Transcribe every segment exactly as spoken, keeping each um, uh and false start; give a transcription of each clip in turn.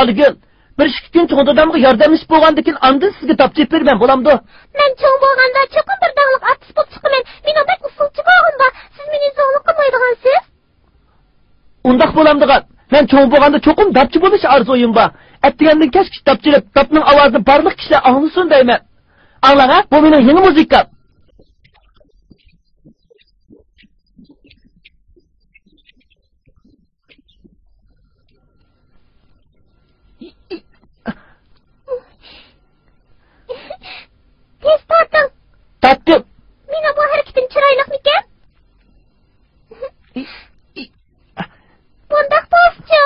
ئالىگۈل، بىر ئىككى كۈن چوڭ دادامغا ياردەملىشىپ بولغاندىن كېيىن ئاندىن سىزگە داپ چېلىپ بېرىمەن، بولامدۇ؟ مەن چوڭ بولغاندا چوقۇم بىر داڭلىق ئارتىس بولۇپ چىقىمەن. مېنىڭ بەك ئۇسسۇلچى بوغۇم بار. سىز مېنى زوڭلۇق قىلمايدىغانسىز؟ ئۇنداق بولامدىغان. مەن چوڭ بولغاندا چوقۇم داپچى بولۇش ئارزۇيۇم بار. ئەتىگەندىن كەچكىچە داپ چېلىپ، داپنىڭ ئاۋازىنى بارلىق كىشىلەر ئاڭلىسۇن دەيمەن. ئاڭلاڭ ھە، بۇ مېنىڭ يېڭى مۇزىكام. تېز تارتىڭ. تارتتىم. مېنىڭ بۇ ھەرىكىتىم چىرايلىقمىكەن؟ بۇنداق پوزچۇ.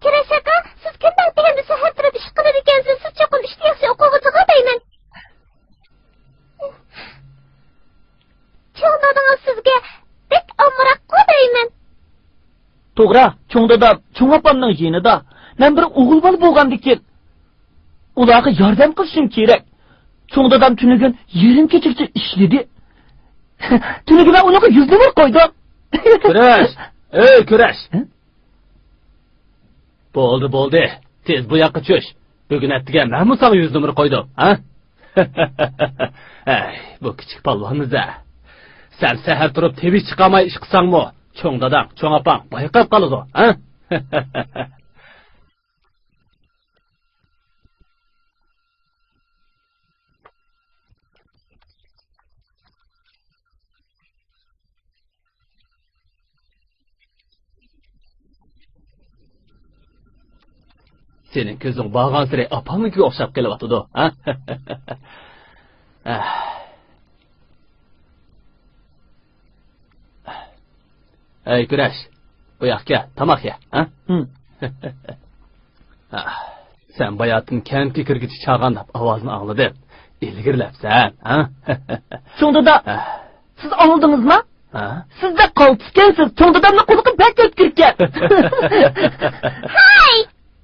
كۈرەش ئاكا، سىز كۈندە ئەتىگەندە سەھەر تۇرۇپ ئىش قىلىدىكەنسىز، سىز چوقۇم ئىشتا ياخشى ئوقۇغۇچىغۇ دەيمەن. چوڭ دادىڭىز سىزگە بەك ئامراققۇ دەيمەن. توغرا، چوڭ دادام، چوڭ ئاپامنىڭ يېنىدا. مەن بىر ئوغۇل بالا بولغاندىكىن، ئۇلارغا ياردەم قىلىشىم كېرەك. چوڭ دادام تۈنۈگۈن يېرىم كېچىگىچە ئىشلىدى. تۈنۈگۈن مەن ئۇنىڭغا يۈز نومۇر قويدۇم. كۈرەش! ئەي، كۈرەش! ھە؟ بولدى، بولدى. تېز بۇ ياققا چۈش. بۈگۈن ئەتىگە مەنمۇ ساڭا يۈز نومۇر قويدۇم، ھە؟ ئەي، بۇ كىچىك پالۋانمىز-ھە. سەن سەھەر تۇرۇپ تىۋىش چىقارماي ئىش قىلساڭمۇ، چوڭ داداڭ، چوڭ ئاپاڭ بايقاپ قالىدۇ، ھە؟ سېنىڭ كۆزۈڭ بارغانسېرى ئاپاڭنىڭكىگە ئوخشاپ قېلىۋاتىدۇ، ھە؟ ئەي، كۈرەش، بۇ ياققا كەل، تاماق يە، ھە؟ ھىم. سەن باياتىن كەنتكە كىرگۈچە چاغانداپ ئاۋازنى ئاڭلىدىم. ئىلگىرىلەپسەن، ھە؟ چوڭ دادا، سىز ئاڭلىدىڭىزمۇ؟ ھە؟ سىز بەك قالتىسكەنسىز، چوڭ دادامنىڭ قۇلىقى بەك ئۆتكۈركەن. ھاي!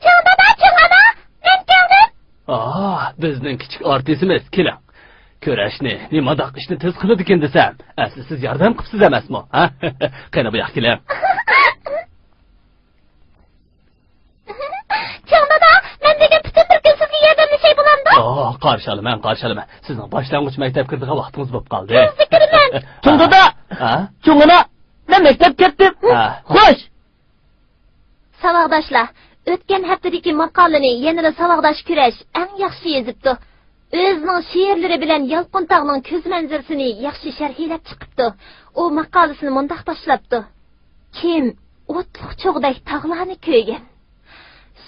چوڭ دادا، چوڭ ئانا، مەن كەلدىم. ئاھ، بىزنىڭ كىچىك ئارتىسىمىز، كېلىڭ. كۈرەشنى، نېمانداق ئىشنى تېز قىلىدىكىن دېسەم، ئەسلى سىز ياردەم قىپسىز ئەمەسمۇ، ھە؟ قېنى، بۇ ياققا كېلىڭ. چوڭ دادا، مەن بۈگۈن پۈتۈن بىر كۈن سىزگە ياردەملىشەي بولامدۇ؟ ئاھ، قارشى ئالىمەن، قارشى ئالىمەن. سىزنىڭ باشلانغۇچ مەكتەپكە كىرىدىغان ۋاقتىڭىز بولۇپ قالدى. تېزلا كىرىمەن. چوڭ دادا! ھە؟ چوڭ ئانا! مەن مەكتەپكە كەتتىم. ھە. خوش! ساۋاقداشلار، ئۆتكەن ھەپتىدىكى ماقالىنى يەنىلا ساۋاقداش كۈرەش ئەڭ ياخشى يېزىپتۇ. ئۆزىنىڭ شېئىرلىرى بىلەن يالقۇنتاغنىڭ كۆز مەنزىرىسىنى ياخشى شەرھلەپ چىقىپتۇ. ئۇ ماقالىسىنى مۇنداق باشلاپتۇ: كىم ئوتلۇق چوغدەك تاغلارنى كۆرگەن؟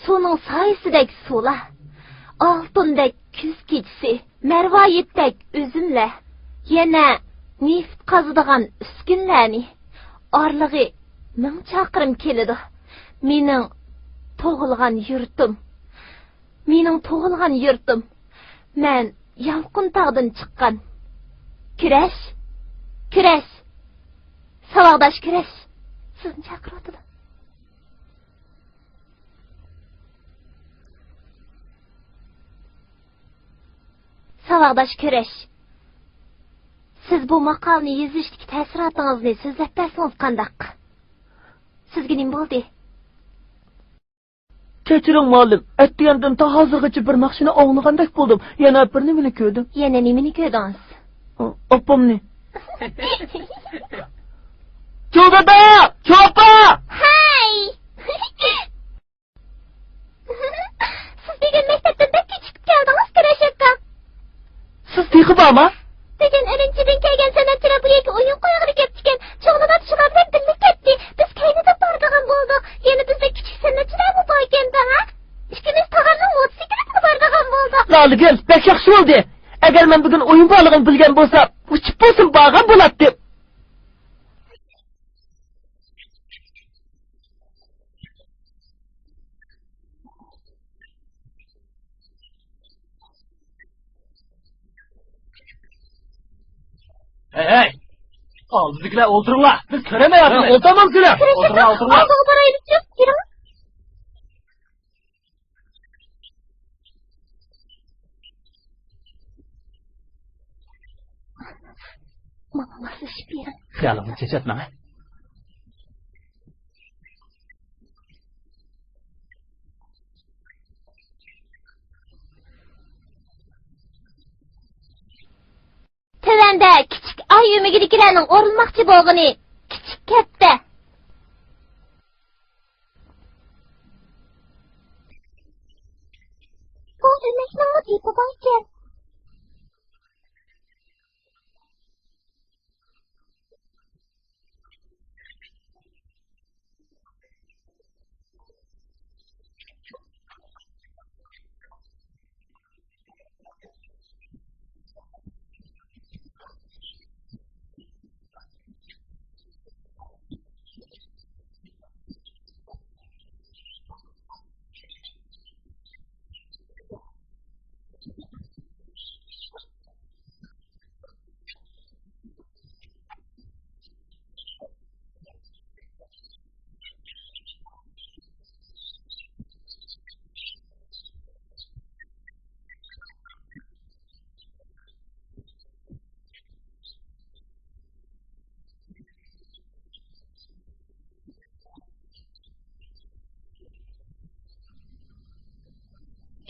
سۇنىڭ سايىسىدەك سۇلار، ئالتۇندەك كۈز كېچىسى، مەرۋايىتتەك ئۈزۈملەر، يەنە نېفىت قازىدىغان ئۈسكۈنىلەرنى. ئارىلىقى مىڭ چاقىرىم كېلىدۇ. مېنىڭ تۇغۇلغان يۇرتۇم. مېنىڭ تۇغۇلغان يۇرتۇم. مەن يالقۇنتاغدىن چىققان. كۈرەش! كۈرەش! ساۋاقداش كۈرەش! سىزنى چاقىرىۋاتىدۇ. ساۋاقداش كۈرەش، سىز بۇ ماقالىنى يېزىشتىكى تەسىراتىڭىزنى سۆزلەپ بەرسىڭىز قانداق؟ سىزگە نېمە بولدى؟ كەچۈرۈڭ مۇئەللىم، ئەتىگەندىن تا ھازىرغىچە بىر ناخشىنى ئاڭلىغاندەك بولدۇم، يەنە بىر نېمىنى كۆردۈم. يەنە نېمىنى كۆردىڭىز؟ ئاپامنى. چوڭ دادا! چوڭ ئاپا! ھەي! سىز بۈگۈن مەكتەپتىن بەك كېچىكىپ كەلدىڭىز، كۈرەش ئاكا. سىز تېخى بارما؟ بۈگۈن ئۈرۈمچىدىن كەلگەن سەنئەتچىلەر بۇ يەرگە ئويۇن قويغىلى كەپتىكەن. چوڭ دادا شۇلار بىلەن بىللە كەتتى. بىز كەينىدىن بارىدىغان بولدۇق. يەنە بىزدەك كىچىك سەنئەتچىلەرمۇ باركەن دەڭە. ئىككىمىز تاغامنىڭ موتوسىكلىتىدا بارىدىغان بولدۇق. لالىگۈل، بەك ياخشى بولدى. ئەگەر مەن بۈگۈن ئويۇن بارلىقىنى بىلگەن بولسام، ئۇچۇپ بولسىمۇ بارغان بولاتتىم. ھەي، ھەي! ئالدىدىكىلەر ئولتۇرۇڭلار، بىز كۆرەلمەيۋاتىمىز. ھە، ئولتۇرمامسىلەر؟ ئولتۇرۇڭلار، ئولتۇرۇڭلار. ئالدىغا بارايلىچۇ، يۈرۈڭ. ماڭا ماسلىشىپ بېرىڭ. خىيالىڭنى چېچىۋەتمەڭ. تۆۋەندە كىچىك ئاي ئۆمىكىدىكىلەرنىڭ ئورۇنلاشماقچى بولغىنى كىچىك كەپتە. بۇ ئۆمەكنىڭمۇ دېپى باركەن.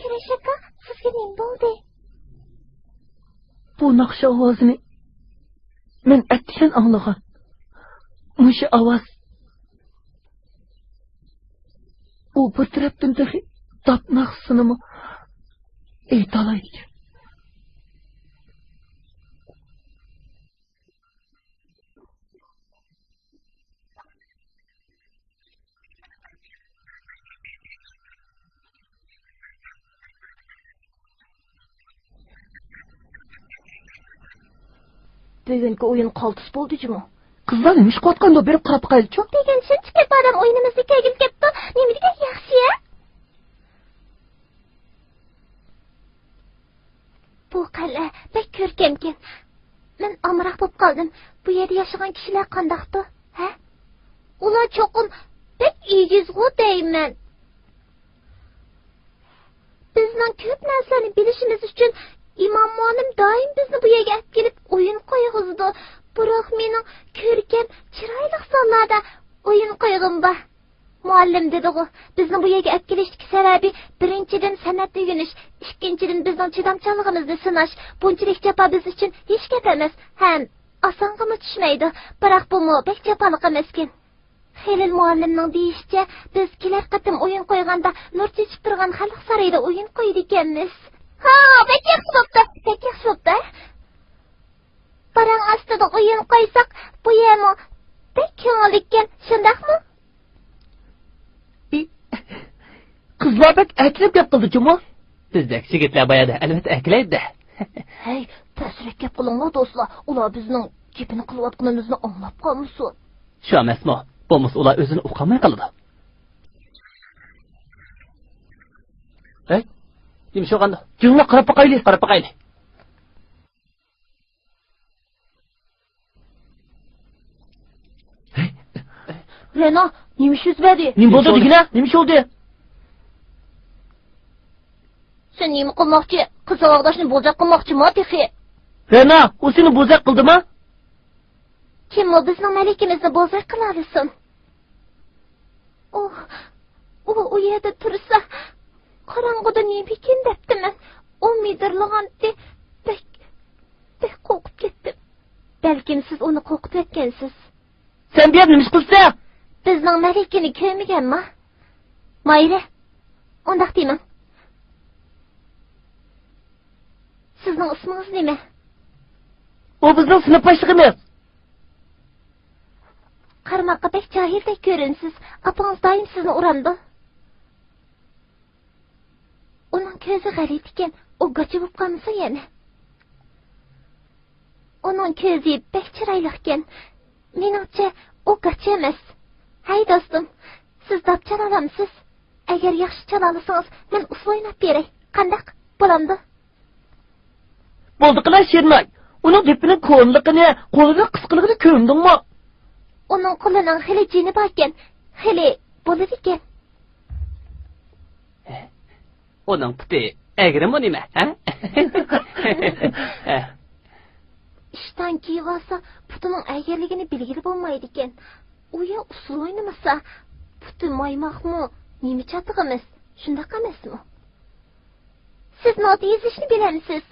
كۈرەش ئاكا، سىزگە نېمە بولدى؟ بۇ ناخشا ئاۋازىنى مەن ئەتىگەن ئاڭلىغان. مۇشۇ ئاۋاز ئۇ بىر تەرەپتىن تېخى داپ ناخشىسىنىمۇ ئېيتالايدىكەن. بۈگۈنكى ئويۇن قالتىس بولدى جۇمۇ. قىزلار نېمە ئىش قىلىۋاتقاندۇ؟ بېرىپ قاراپ باقايلىچۇ. دېگەن شۇنچە كۆپ ئادەم ئويۇنىمىزنى كۆرگىلى كەپتۇ. نېمە دېگەن ياخشى-يە؟ بۇ قەلئە بەك كۆركەمكەن. مەن ئامراق بولۇپ قالدىم. بۇ يەردە ياشىغان كىشىلەر قانداقتۇ، ھە؟ ئۇلار چوقۇم بەك ئېگىزغۇ دەيمەن. بىزنىڭ كۆپ نەرسىلەرنى بىلىشىمىز ئۈچۈن ئىمام مۇئەللىم دائىم بىزنى بۇ يەرگە ئەپ كېلىپ ئويۇن قويغۇزىدۇ. بىراق مېنىڭ كۆركەم، چىرايلىق زاللاردا ئويۇن قويغۇم بار. مۇئەللىم دېدىغۇ، بىزنى بۇ يەرگە ئەپ كېلىشتىكى سەۋەبى، بىرىنچىدىن، سەنئەت ئۆگىنىش، ئىككىنچىدىن، بىزنىڭ چىدامچانلىقىمىزنى سىناش. بۇنچىلىك جاپا بىز ئۈچۈن ھېچ گەپ ئەمەس ھەم ئاسانغىمۇ چۈشمەيدۇ. بىراق بۇمۇ بەك جاپالىق ئەمەسكەن. خېلىل مۇئەللىمنىڭ دېيىشىچە، بىز كېلەر قېتىم ئويۇن قويغاندا نۇر چېچىپ تۇرغان خەلق سارىيىدا ئويۇن قويىدىكەنمىز. ھا، بەك ياخشى بوپتۇ، بەك ياخشى بوپتۇ. پاراڭ ئاستىدا ئويۇن قويساق، بۇ يەرمۇ بەك كۆڭۈللۈككەن، شۇنداقمۇ؟ قىزلار بەك ئەركىلەپ گەپ قىلدى جۇمۇ. بىزدەك يىگىتلەر بايادا ئەلۋەتتە ئەركىلەيدۇ. ھەي، پەسرەك گەپ قىلىڭلار دوستلار، ئۇلار بىزنىڭ گېپىنى قىلىۋاتقىنىمىزنى ئاڭلاپ قالمىسۇن. شۇ ئەمەسمۇ؟ بولمىسا ئۇلار ئۆزىنى ئۇقالماي قالىدۇ. ھەي، نېمە ئىش بولغاندۇ؟ جۇمۇ، قاراپ باقايلى. قاراپ باقايلى. رەنا، نېمە ئىش يۈز بەردى؟ نېمە بولدى دېگىنە؟ نېمە ئىش بولدى؟ سەن نېمە قىلماقچى؟ قىز ساۋاقداشنى بوزەك قىلماقچىما تېخى؟ رەنا، ئۇ سېنى بوزەك قىلدىما؟ كىممۇ بىزنىڭ مەلىكىمىزنى بوزەك قىلالىسۇن؟ ئۇ، ئۇ، ئۇ يەردە تۇرسا، قاراڭغۇدا نېمىكىن دەپتىمەن. ئۇ مىدىرلىغانتى. بەك، بەك قورقۇپ كەتتىم. بەلكىم سىز ئۇنى قورقۇتۇۋەتكەنسىز. سەن بۇ يەردە نېمە ئىش قىلىسەن؟ بىزنىڭ مەلىكىنى كۆرمىگەنما؟ مايرى، ئۇنداق دېمەڭ. سىزنىڭ ئىسمىڭىز نېمە؟ ئۇ بىزنىڭ سىنىپ باشلىقىمىز. قارىماققا بەك جاھىلدەك كۆرۈنىسىز. ئاپىڭىز دائىم سىزنى ئۇرامدۇ؟ ئۇنىڭ كۆزى غەلىتىكەن، ئۇ گاچا بولۇپ قالمىسۇن يەنە. ئۇنىڭ كۆزى بەك چىرايلىقكەن. مېنىڭچە، ئۇ گاچا ئەمەس. ھەي، دوستۇم، سىز داپ چالالامسىز؟ ئەگەر ياخشى چالالىسىڭىز، مەن ئۇسسۇل ئويناپ بېرەي. قانداق؟ بولامدۇ؟ بولدى قىلە، شېرىناي. ئۇنىڭ دېپىنىڭ كونىلىقىنى، قولىنىڭ قىسقىلىقىنى كۆرمىدىڭمۇ؟ ئۇنىڭ قولىنىڭ خېلى جېنى باركەن. خېلى بولىدىكەن. ئۇنىڭ پۇتى ئەگرىمۇ نېمە، ھە؟ ئىشتان كىيىۋالسا، پۇتىنىڭ ئەگەرلىكىنى بىلگىلى بولمايدىكەن. ئۇ يا ئۇسسۇل ئوينىمىسا، پۇتى مايماقمۇ، نېمە چاتىق ئەمەس، شۇنداق ئەمەسمۇ؟ سىز نوتا يېزىشنى بىلەمسىز؟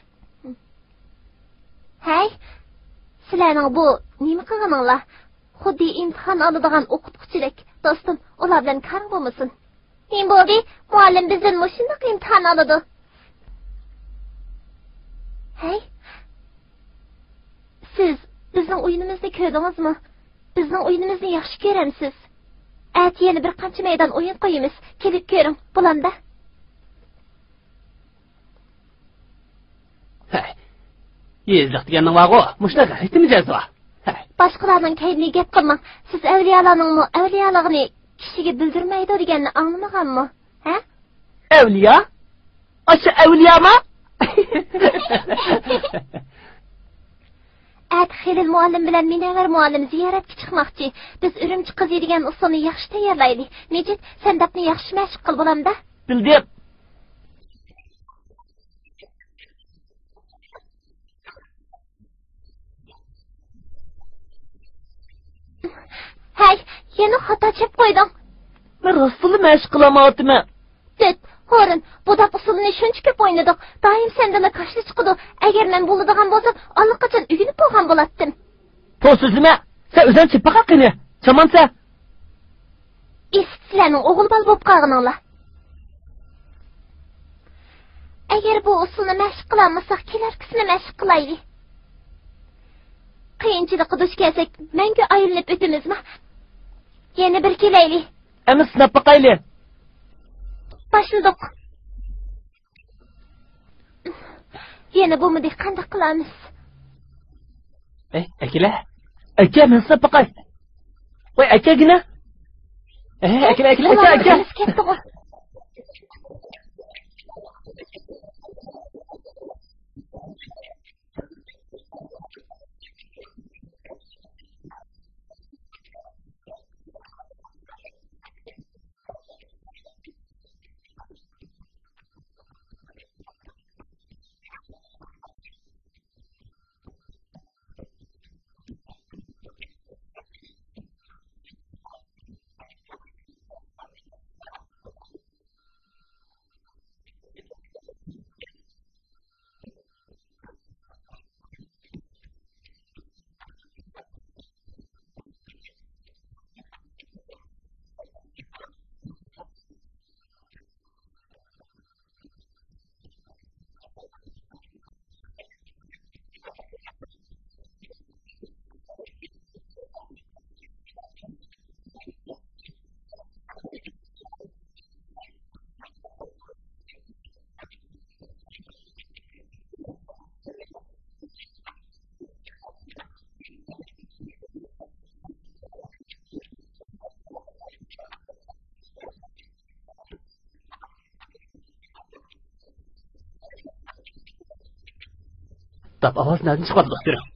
ھەي، سىلەرنىڭ بۇ نېمە قىلغىنىڭلار؟ خۇددى ئىمتىھان ئالىدىغان ئوقۇتقۇچىدەك. دوستۇم، ئۇلار بىلەن كارىڭ بولمىسۇن. نېمە بولدى؟ مۇئەللىم بىزدىن مۇشۇنداق ئىمتىھان ئالىدۇ. ھەي، سىز بىزنىڭ ئويۇنىمىزنى كۆردىڭىزمۇ؟ بىزنىڭ ئويۇنىمىزنى ياخشى كۆرەمسىز؟ ئەتە يەنە بىر قانچە مەيدان ئويۇن قويىمىز. كېلىپ كۆرۈڭ، بولامدا؟ ھەي، يېزىلىق دېگەننىڭ بارغۇ، مۇشۇنداق غەلىتە مىجەزى بار. ھەي. باشقىلارنىڭ كەينىدىن گەپ قىلماڭ. سىز ئەۋلىيالارنىڭمۇ ئەۋلىيالىقىنى كىشىگە بىلدۈرمەيدۇ دېگەننى ئاڭلىمىغانمۇ؟ ھە؟ ئەۋلىيا؟ ئاشۇ ئەۋلىياما؟ ئەتە خېلىل مۇئەللىم بىلەن مۇنەۋۋەر مۇئەللىم زىيارەتكە چىقماقچى. بىز ئۈرۈمچى قىزى دېگەن ئۇسسۇلنى ياخشى تەييارلايلى. مىجىت، سەن داپنى ياخشى مەشىق قىل، بولامدا؟ بىلدىم. ھەي، يەنە خاتا چېپىپ قويدۇڭ. مەن راستتىنلا مەشىق قىلالمايۋاتىمەن. تۆت، ھورۇن، بۇ داپ ئۇسسۇلىنى شۇنچە كۆپ ئوينىدۇق. دائىم سەندىنلا كاشىلا چىقىدۇ. ئەگەر مەن بولىدىغان بولسام، ئاللىقاچان ئۆگىنىپ بولغان بولاتتىم. تولا سۆزلىمە. سەن ئۆزۈڭ چېپىپ باققىن قېنى. چامانسا. ئىسىت سىلەرنىڭ ئوغۇل بالا بولۇپ قالغىنىڭلار. ئەگەر بۇ ئۇسسۇلنى مەشىق قىلالمىساق، كېلەركىسىنى مەشىق قىلايلى. قىيىنچىلىققا دۇچ كەلسەك، مەڭگۈ ئايلىنىپ ئۆتىمىزما؟ يەنە بىر كېلەيلى. ئەمدى سىناپ باقايلى. باشلىدۇق. يەنە بولمىدى، قانداق قىلارمىز؟ ئەي، ئەكېلە. ئەكە، مەن سىناپ باقاي. ۋاي، ئەكەگىنە. ئەي، ئەكېلە، ئەكېلە، ئەكە، ئەكە. كەتتىغۇ. داپ ئاۋازى نەدىن چىقىۋاتىدۇ؟ كۆرۈڭ.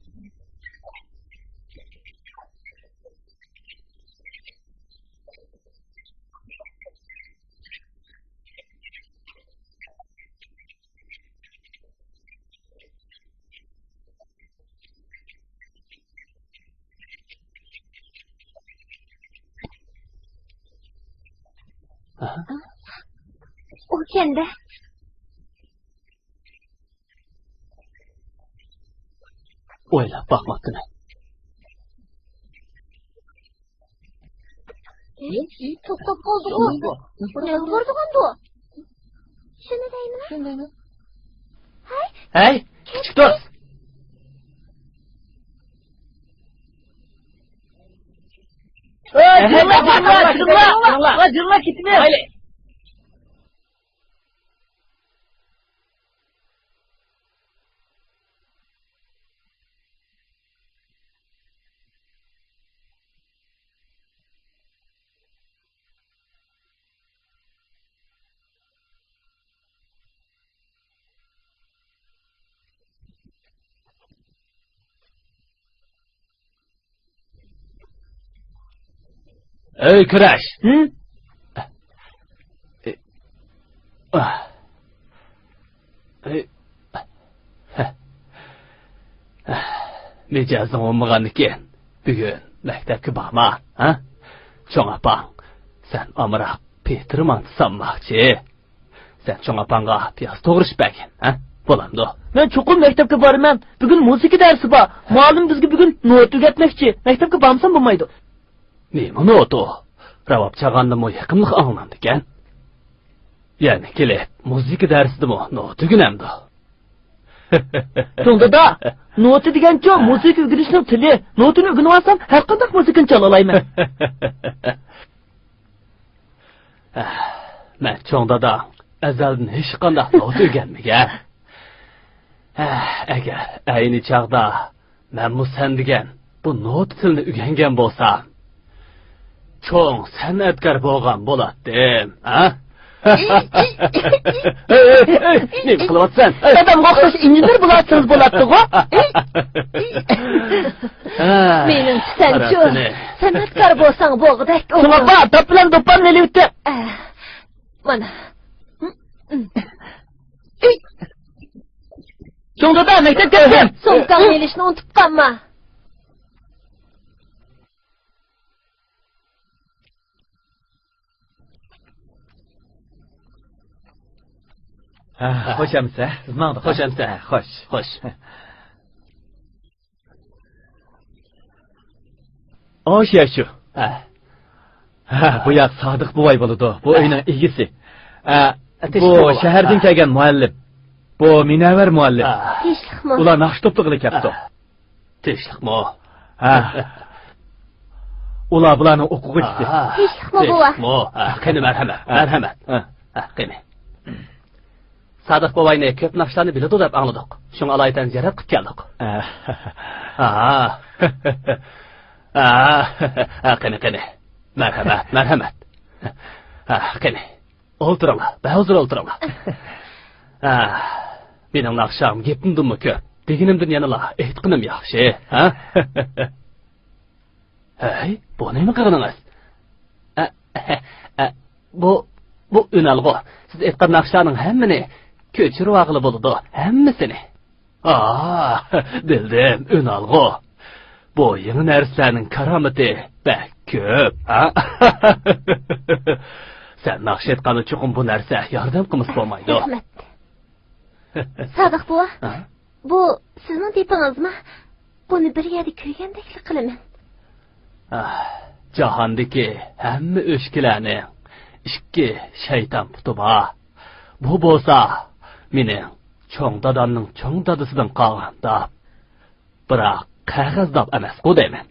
ئۇ كەندە. ئويلاپ باقماپتىمەن. توختاپ قالدىغۇ. نېمە بارىدىغاندۇ؟ شۇنى دەيمىنا؟ ھەي، كىچىك دوست. جىڭلا، جىڭلا، جىڭلا، جىڭلا كېتىمىز. ئەي كۈرەش! ھە؟ ئە، ئە، ئە، ئە. مىجەزىڭ بولمىغاندىكىن، بۈگۈن مەكتەپكە بارما، ھە؟ چوڭ ئاپاڭ، سەن ئامراق پېتىر مانتا سالماقچى. سەن چوڭ ئاپاڭغا پىياز توغرىشىپ بەرگىن، ھە؟ بولامدۇ؟ مەن چوقۇم مەكتەپكە بارىمەن. بۈگۈن مۇزىكا دەرسى بار. مۇئەللىم بىزگە بۈگۈن نوتا ئۆگەتمەكچى. مەكتەپكە بارمىسام بولمايدۇ. نېمە نوتا ئۇ؟ راۋاب چالغاندىمۇ يېقىملىق ئاڭلىنىدىكەن. يەنە كېلىپ مۇزىكا دەرسىدىمۇ نوتا ئۆگىنەمدۇ؟ چوڭ دادا، نوتا دېگەنچۇ مۇزىكا ئۆگىنىشنىڭ تىلى. نوتىنى ئۆگىنىۋالسام، ھەرقانداق مۇزىكىنى چالالايمەن. مەن چوڭ داداڭ ئەزەلدىن ھېچقانداق نوتا ئۆگەنمىگەن. ئەگەر ئەينى چاغدا مەنمۇ سەن دېگەن بۇ نوتا تىلنى ئۆگەنگەن بولسام، چوڭ سەنئەتكار بولغان بولاتتىم، ھە؟ ھەي، ھەي، ھەي، نېمە قىلىۋاتىسەن؟ ھەي! دادامغا ئوخشاش ئىنژېنېر بولاتسىڭىز بولاتتىغۇ. ھە، مېنىڭچە سەنچۇ، قاراسىنى. سەنئەتكار بولساڭ بولغۇدەك. چوڭ ئاپا، داپ بىلەن دوپپامنى ئېلىۋېتىڭ. ئە، مانا. چوڭ دادا، مەكتەپكە كەتتىم. سومكاڭنى ئېلىشنى ئۇنتۇپ قالما. ھە، خوش ئەمىسە، سىز ماڭدىڭىز. خوش ئەمىسە. ھە، خوش. خوش. ئاشۇ يەر شۇ. ھە. ھە، بۇ يەر سادىق بوۋاي بولىدۇ. بۇ ھە. ئۆينىڭ ئىگىسى. ھە، بۇ تىنچلىق بوۋاي. شەھەردىن ھە. كەلگەن مۇئەللىم. بۇ مۇنەۋۋەر مۇئەللىم. ھە. تىنچلىقمۇ؟ ئۇلار ناخشا توپلىغىلى كەپتۇ. ھە. تىنچلىقمۇ؟ ھە. ئۇلار بۇلارنىڭ ئوقۇغۇچىسى. ھە. تىنچلىقمۇ، بوۋا؟ تىنچلىقمۇ؟ ھە، قېنى، مەرھەمەت، ھە. مەرھەمەت. ھە. ھە، قېنى. سادىق بوۋاينى كۆپ ناخشىلارنى بىلىدۇ دەپ ئاڭلىدۇق. شۇڭا ئالايىتەن زىيارەت قىلىپ كەلدۇق. ھە. ھە. ھە، قېنى، قېنى. مەرھەمەت، مەرھەمەت. ھە، قېنى. ئولتۇرۇڭلار، بەھۇزۇر ئولتۇرۇڭلار. ھە، مېنىڭ ناخشام گېپىمدىنمۇ كۆپ، دېگىنىمدىن يەنىلا ئېيتقىنىم ياخشى، ھە؟ ھەي، بۇ نېمە قىلغىنىڭىز؟ ئە، ئە، ئە، بۇ، بۇ ئۈنئالغۇ. سىز ئېيتقان ناخشىلارنىڭ ھەممىنى كۆچۈرۈۋالغىلى بولىدۇ، ھەممىسىنى. ئا، بىلدىم، ئۈنئالغۇ. بۇ يېڭى نەرسىلەرنىڭ كارامىتى بەك كۆپ، ھە؟ سەن ناخشا ئېيتقاندا چوقۇم بۇ نەرسە ياردەم قىلمىسا بولمايدۇ. رەھمەت. سادىق بوۋا، ھە؟ بۇ سىزنىڭ دېپىڭىزمۇ؟ بۇنى بىر يەردە كۆرگەندەكلا قىلىمەن. ئاھ، جاھاندىكى ھەممە ئۆچكىلەرنىڭ ئىككى شەيتان پۇتى بار. بۇ بولسا مېنىڭ چوڭ دادامنىڭ چوڭ دادىسىدىن قالغان داپ. بىراق قەغەز داپ ئەمەسقۇ دەيمەن.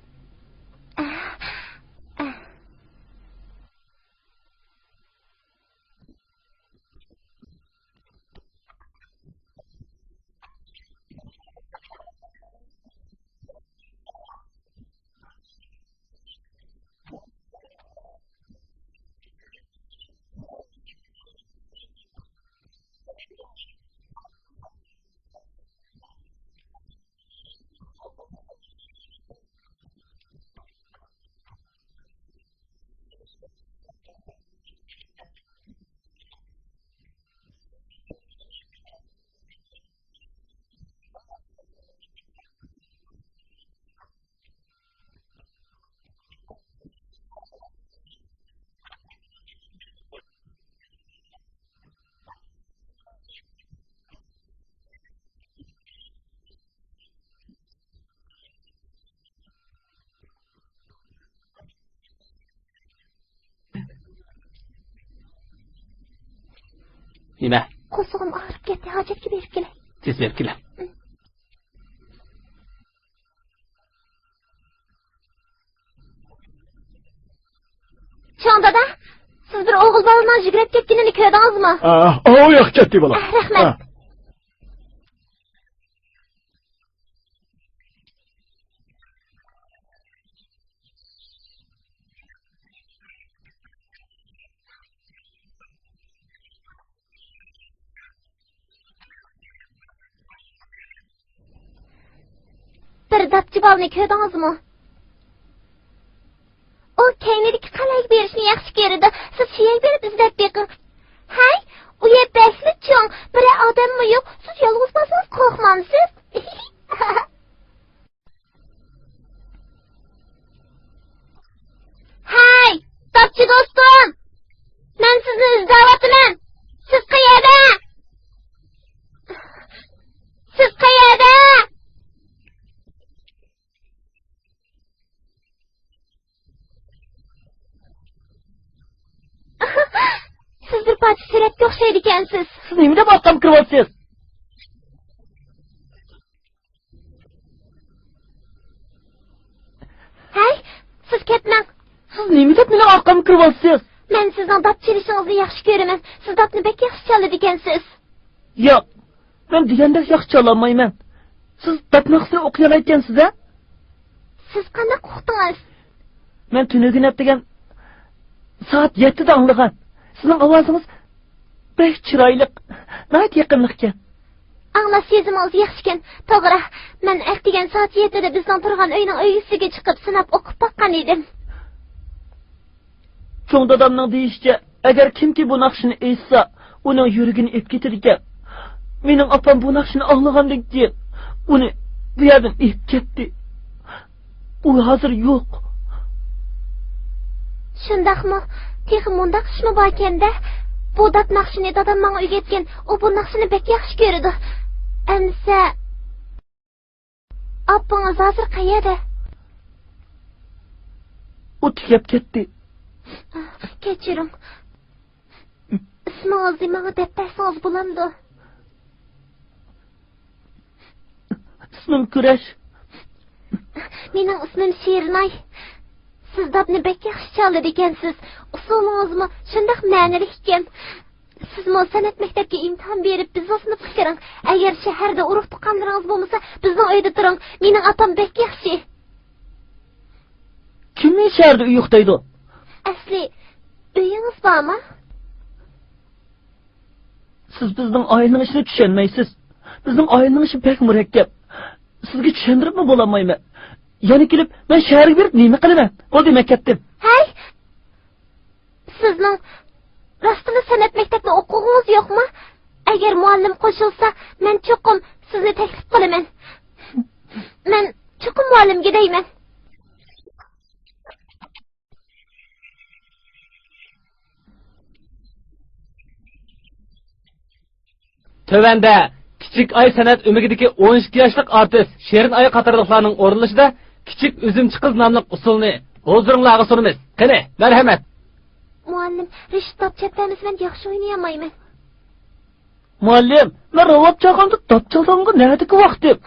نېمە؟ قورسىقىم ئاغرىپ كەتتى، ھاجەتكە بېرىپ كېلەي. تېز بېرىپ كېلە. چوڭ دادا، سىز بىر ئوغۇل بالىنىڭ يۈگۈرۈپ كەتكىنىنى كۆردىڭىزمۇ؟ ئا، ئاۋۇ ياق كەتتى بالا. ئا، رەھمەت. ئا. بىر داپچى بالىنى كۆردىڭىزمۇ؟ ئۇ كەينىدىكى قەلئەگە بېرىشنى ياخشى كۆرىدۇ. سىز شۇ يەرگە بېرىپ ئىزدەپ بېقىڭ. ھەي، ئۇ يەر بەكلا چوڭ، بىرەر ئادەممۇ يوق. سىز يالغۇز بارسىڭىز قورقمامسىز؟ سۈرەتكە ئوخشايدىكەنسىز. سىز نېمە دەپ ئارقامغا كىرىۋاتىسىز؟ ھەي، سىز كەتمەڭ. سىز نېمە دەپ مېنىڭ ئارقامغا كىرىۋاتىسىز؟ مەن سىزنىڭ داپ چېلىشىڭىزنى ياخشى كۆرىمەن. سىز داپنى بەك ياخشى چالىدىكەنسىز. ياق، مەن دېگەندەك ياخشى چالالمايمەن. سىز داپ ناخشىسىنى ئوقۇيالايدىكەنسىز ھە؟ سىز قانداق ئۇقتىڭىز؟ مەن تۈنۈگۈن ئەتىگەن سائەت يەتتىدە ئاڭلىغان. سىزنىڭ ئاۋازىڭىز بەك چىرايلىق، ناھايىتى يېقىملىقكەن. ئاڭلاش سېزىمىڭىز ياخشىكەن. توغرا، مەن ئەتىگەن سائەت يەتتىدە بىزنىڭ تۇرغان ئۆينىڭ ئۆگزىسىگە چىقىپ سىناپ ئوقۇپ باققان ئىدىم. چوڭ دادامنىڭ دېيىشىچە، ئەگەر كىمكى بۇ ناخشىنى ئېيتسا، ئۇنىڭ يۈرىكىنى ئېلىپ كېتىدىكەن. مېنىڭ ئاپام بۇ ناخشىنى ئاڭلىغاندىن كېيىن، ئۇنى بۇ يەردىن ئېلىپ كەتتى. ئۇ ھازىر يوق. شۇنداقمۇ؟ تېخى مۇنداق ئىشمۇ باركەن-دە. بۇ داپ ناخشىنى دادام ماڭا ئۆگەتكەن. ئۇ بۇ ناخشىنى بەك ياخشى كۆرىدۇ. ئەمىسە، ئاپىڭىز ھازىر قەيەردە؟ ئۇ تۈگەپ كەتتى. كەچۈرۈڭ. ئىسمىڭىزنى ماڭا دەپ بەرسىڭىز بولامدۇ؟ ئىسمىم كۈرەش. مېنىڭ ئىسمىم شېرىناي. سىز داپنى بەك ياخشى چالىدىكەنسىز. ئۇسسۇلىڭىزمۇ شۇنداق مەنىلىك ئىكەن. سىزمۇ سەنئەت مەكتەپكە ئىمتىھان بېرىپ، بىزنىڭ سىنىپقا كىرىڭ. ئەگەر شەھەردە ئۇرۇق-تۇغقانلىرىڭىز بولمىسا، بىزنىڭ ئۆيدە تۇرۇڭ. مېنىڭ ئاپام بەك ياخشى. كىمنىڭ شەھەردە ئۆيى يوق دەيدۇ؟ ئەسلى ئۆيىڭىز بارمۇ؟ سىز بىزنىڭ ئائىلىنىڭ ئىشىنى چۈشەنمەيسىز. بىزنىڭ ئائىلىنىڭ ئىشى بەك مۇرەككەپ. سىزگە چۈشەندۈرۈپمۇ بولالمايمەن. يەنە كېلىپ، مەن شەھەرگە بېرىپ نېمە قىلىمەن؟ بولدى، مەن كەتتىم. ھەي! سىزنىڭ راستلا سەنئەت مەكتەپتە ئوقۇغۇڭىز يوقمۇ؟ ئەگەر مۇئەللىم قوشۇلسا، مەن چوقۇم سىزنى تەكلىپ قىلىمەن. مەن چوقۇم مۇئەللىمگە دەيمەن. تۆۋەندە كىچىك ئاي سەنئەت ئۆمىكىدىكى ئون ئىككى ياشلىق ئارتىس شېرىن ئاي قاتارلىقلارنىڭ ئورۇنلىشىدا كىچىك ئۈزۈمچى قىز ناملىق ئۇسسۇلنى ھۇزۇرۇڭلارغا سۇنىمىز. قېنى، مەرھەمەت! مۇئەللىم، رىشىت داپ چەپلەمىسە، مەن ياخشى ئوينىيالمايمەن. مۇئەللىم، مەن راۋاب چالغاندا داپ چالىدىغانغا نەدىكى ۋاقتىم؟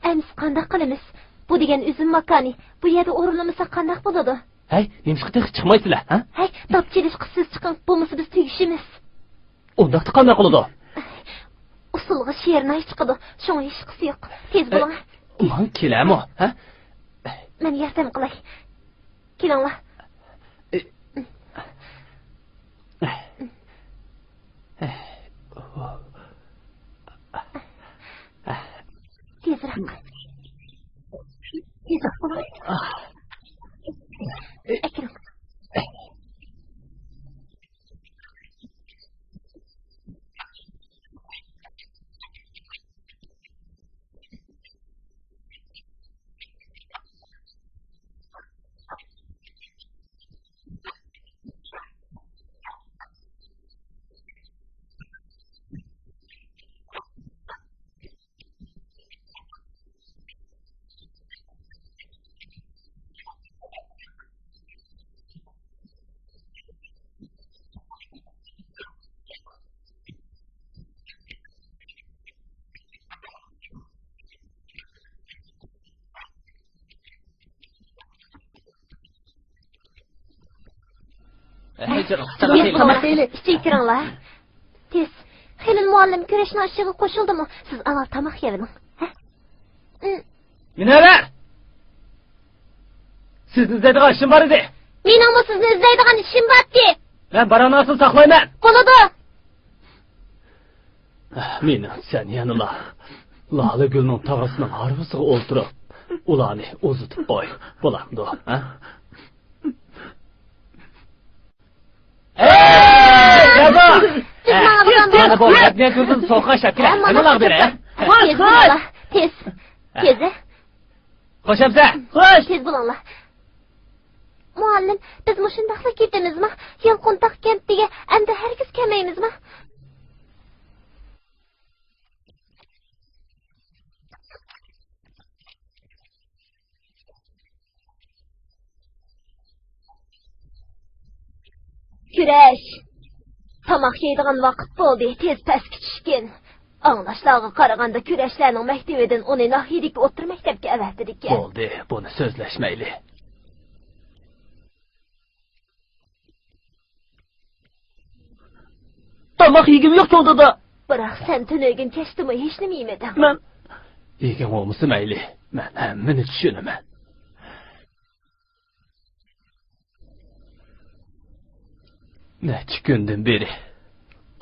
ئەمىسە قانداق قىلىمىز؟ بۇ دېگەن ئۈزۈم ماكانى. بۇ يەردە ئورۇنلىمىساق قانداق بولىدۇ؟ ھەي، نېمىشقا تېخى چىقمايسىلەر، ھە؟ ھەي، داپ چېلىشقا سىز چىقىڭ، بولمىسا بىز تۈگىشىمىز. ئۇنداقتا قانداق قىلىدۇ؟ ئۇسسۇلغا شېرىن ئاي چىقىدۇ، شۇڭا ھېچقىسى يوق. تېز بولۇڭ. ئە، ماڭا كېلەرمۇ، ھە؟ مەن ياردەم قىلاي. كېلىڭلار. ئە، ئە، ئە. تېزرەك. تېزرەك بولۇڭ. ئەكىرىڭ. ئىچىگە كىرىڭلار. تېز. خېلىل مۇئەللىم كۈرەشنىڭ ئىشىغا قوشۇلدىمۇ؟ سىز ئاۋۋال تاماق يەۋېلىڭ. ھە؟ مۇنەۋۋەر! سىزنى ئىزدەيدىغان ئىشىم بار ئىدى. مېنىڭمۇ سىزنى ئىزدەيدىغان ئىشىم بار ئىدى. مەن بارغانسېرى ساقلايمەن. بولىدۇ. مېنىڭ سەن يەنىلا لالە گۈلنىڭ تاغىسىنىڭ ھارۋىسىغا ئولتۇرۇپ، ئۇلارنى ئۇزىتىپ قوي. بولامدۇ، ھە؟ ئەي، يازا! بىز ماڭىدىغان مانا بۇ بولدۇق. مەدەنىيەت يۇرتىدىن سوقا شەپكىلە. ھەممە نېمىلار بېرە؟ تېز بولۇڭلار، تېز. تېز، ھە؟ خوش ئەمسە. خوش. تېز بولۇڭلار. مۇئەللىم، بىز مۇشۇنداقلا كېتىمىزما؟ يالقۇنتاغ كەنتىگە ئەمدى ھەرگىز كەلمەيمىزما؟ كۈرەش. تاماق يەيدىغان ۋاقىت بولدى، تېز پەسكە چۈشكىن. ئاڭلاشلارغا قارىغاندا، كۈرەشلەرنىڭ مەكتىۋىدىن ئۇنى ناھىيىدىكى ئوتتۇرا مەكتەپكە ئەۋەتتىدىكەن. بولدى، بۇنى سۆزلەشمەيلى. تاماق يېگۈم يوق، چوڭ دادا. بىراق سەن تۈنۈگۈن كەچتىمۇ ھېچنېمە يېمىدىڭ. مەن يېگۈم بولمىسا مەيلى، مەن ھەممىنى چۈشىنىمەن. نەچچە كۈندىن بېرى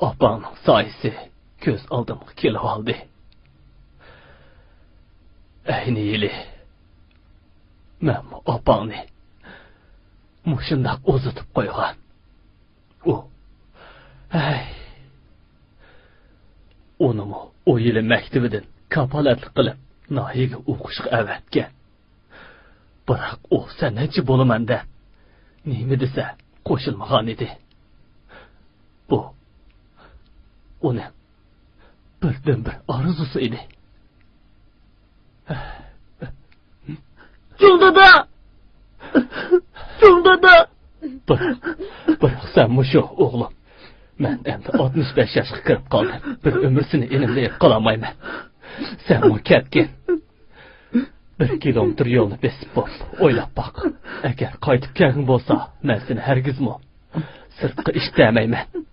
ئاپاڭنىڭ سايىسى كۆز ئالدىمغا كېلىۋالدى. ئەينى يىلى مەنمۇ ئاپاڭنى مۇشۇنداق ئۇزىتىپ قويغان. ئۇ، ھەي، ئۇنىمۇ ئۇ يىلى مەكتىۋىدىن كاپالەتلىك قىلىپ، ناھىيەگە ئوقۇشقا ئەۋەتكەن. بىراق ئۇ سەن نەچچە بولىمەن دەپ، نېمە دېسە قوشۇلمىغان ئىدى. بۇ ئۇنىڭ بىردىنبىر ئارزۇسى ئىدى. چوڭ دادا! چوڭ دادا! بىراق، بىراق سەن مۇشۇ، ئوغلۇم. مەن ئەمدى ئاتمىش بەش ياشقا كىرىپ قالدىم. بىر ئۆمۈر سېنى ئېنىمدىن ئېلىپ قالالمايمەن. سەنمۇ كەتكىن. بىر كىلومېتىر يولنى بېسىپ بوپ، ئويلاپ باق. ئەگەر قايتىپ كەلگۈڭ بولسا، مەن سېنى ھەرگىزمۇ سىرتقا ئىشتەمەيمەن.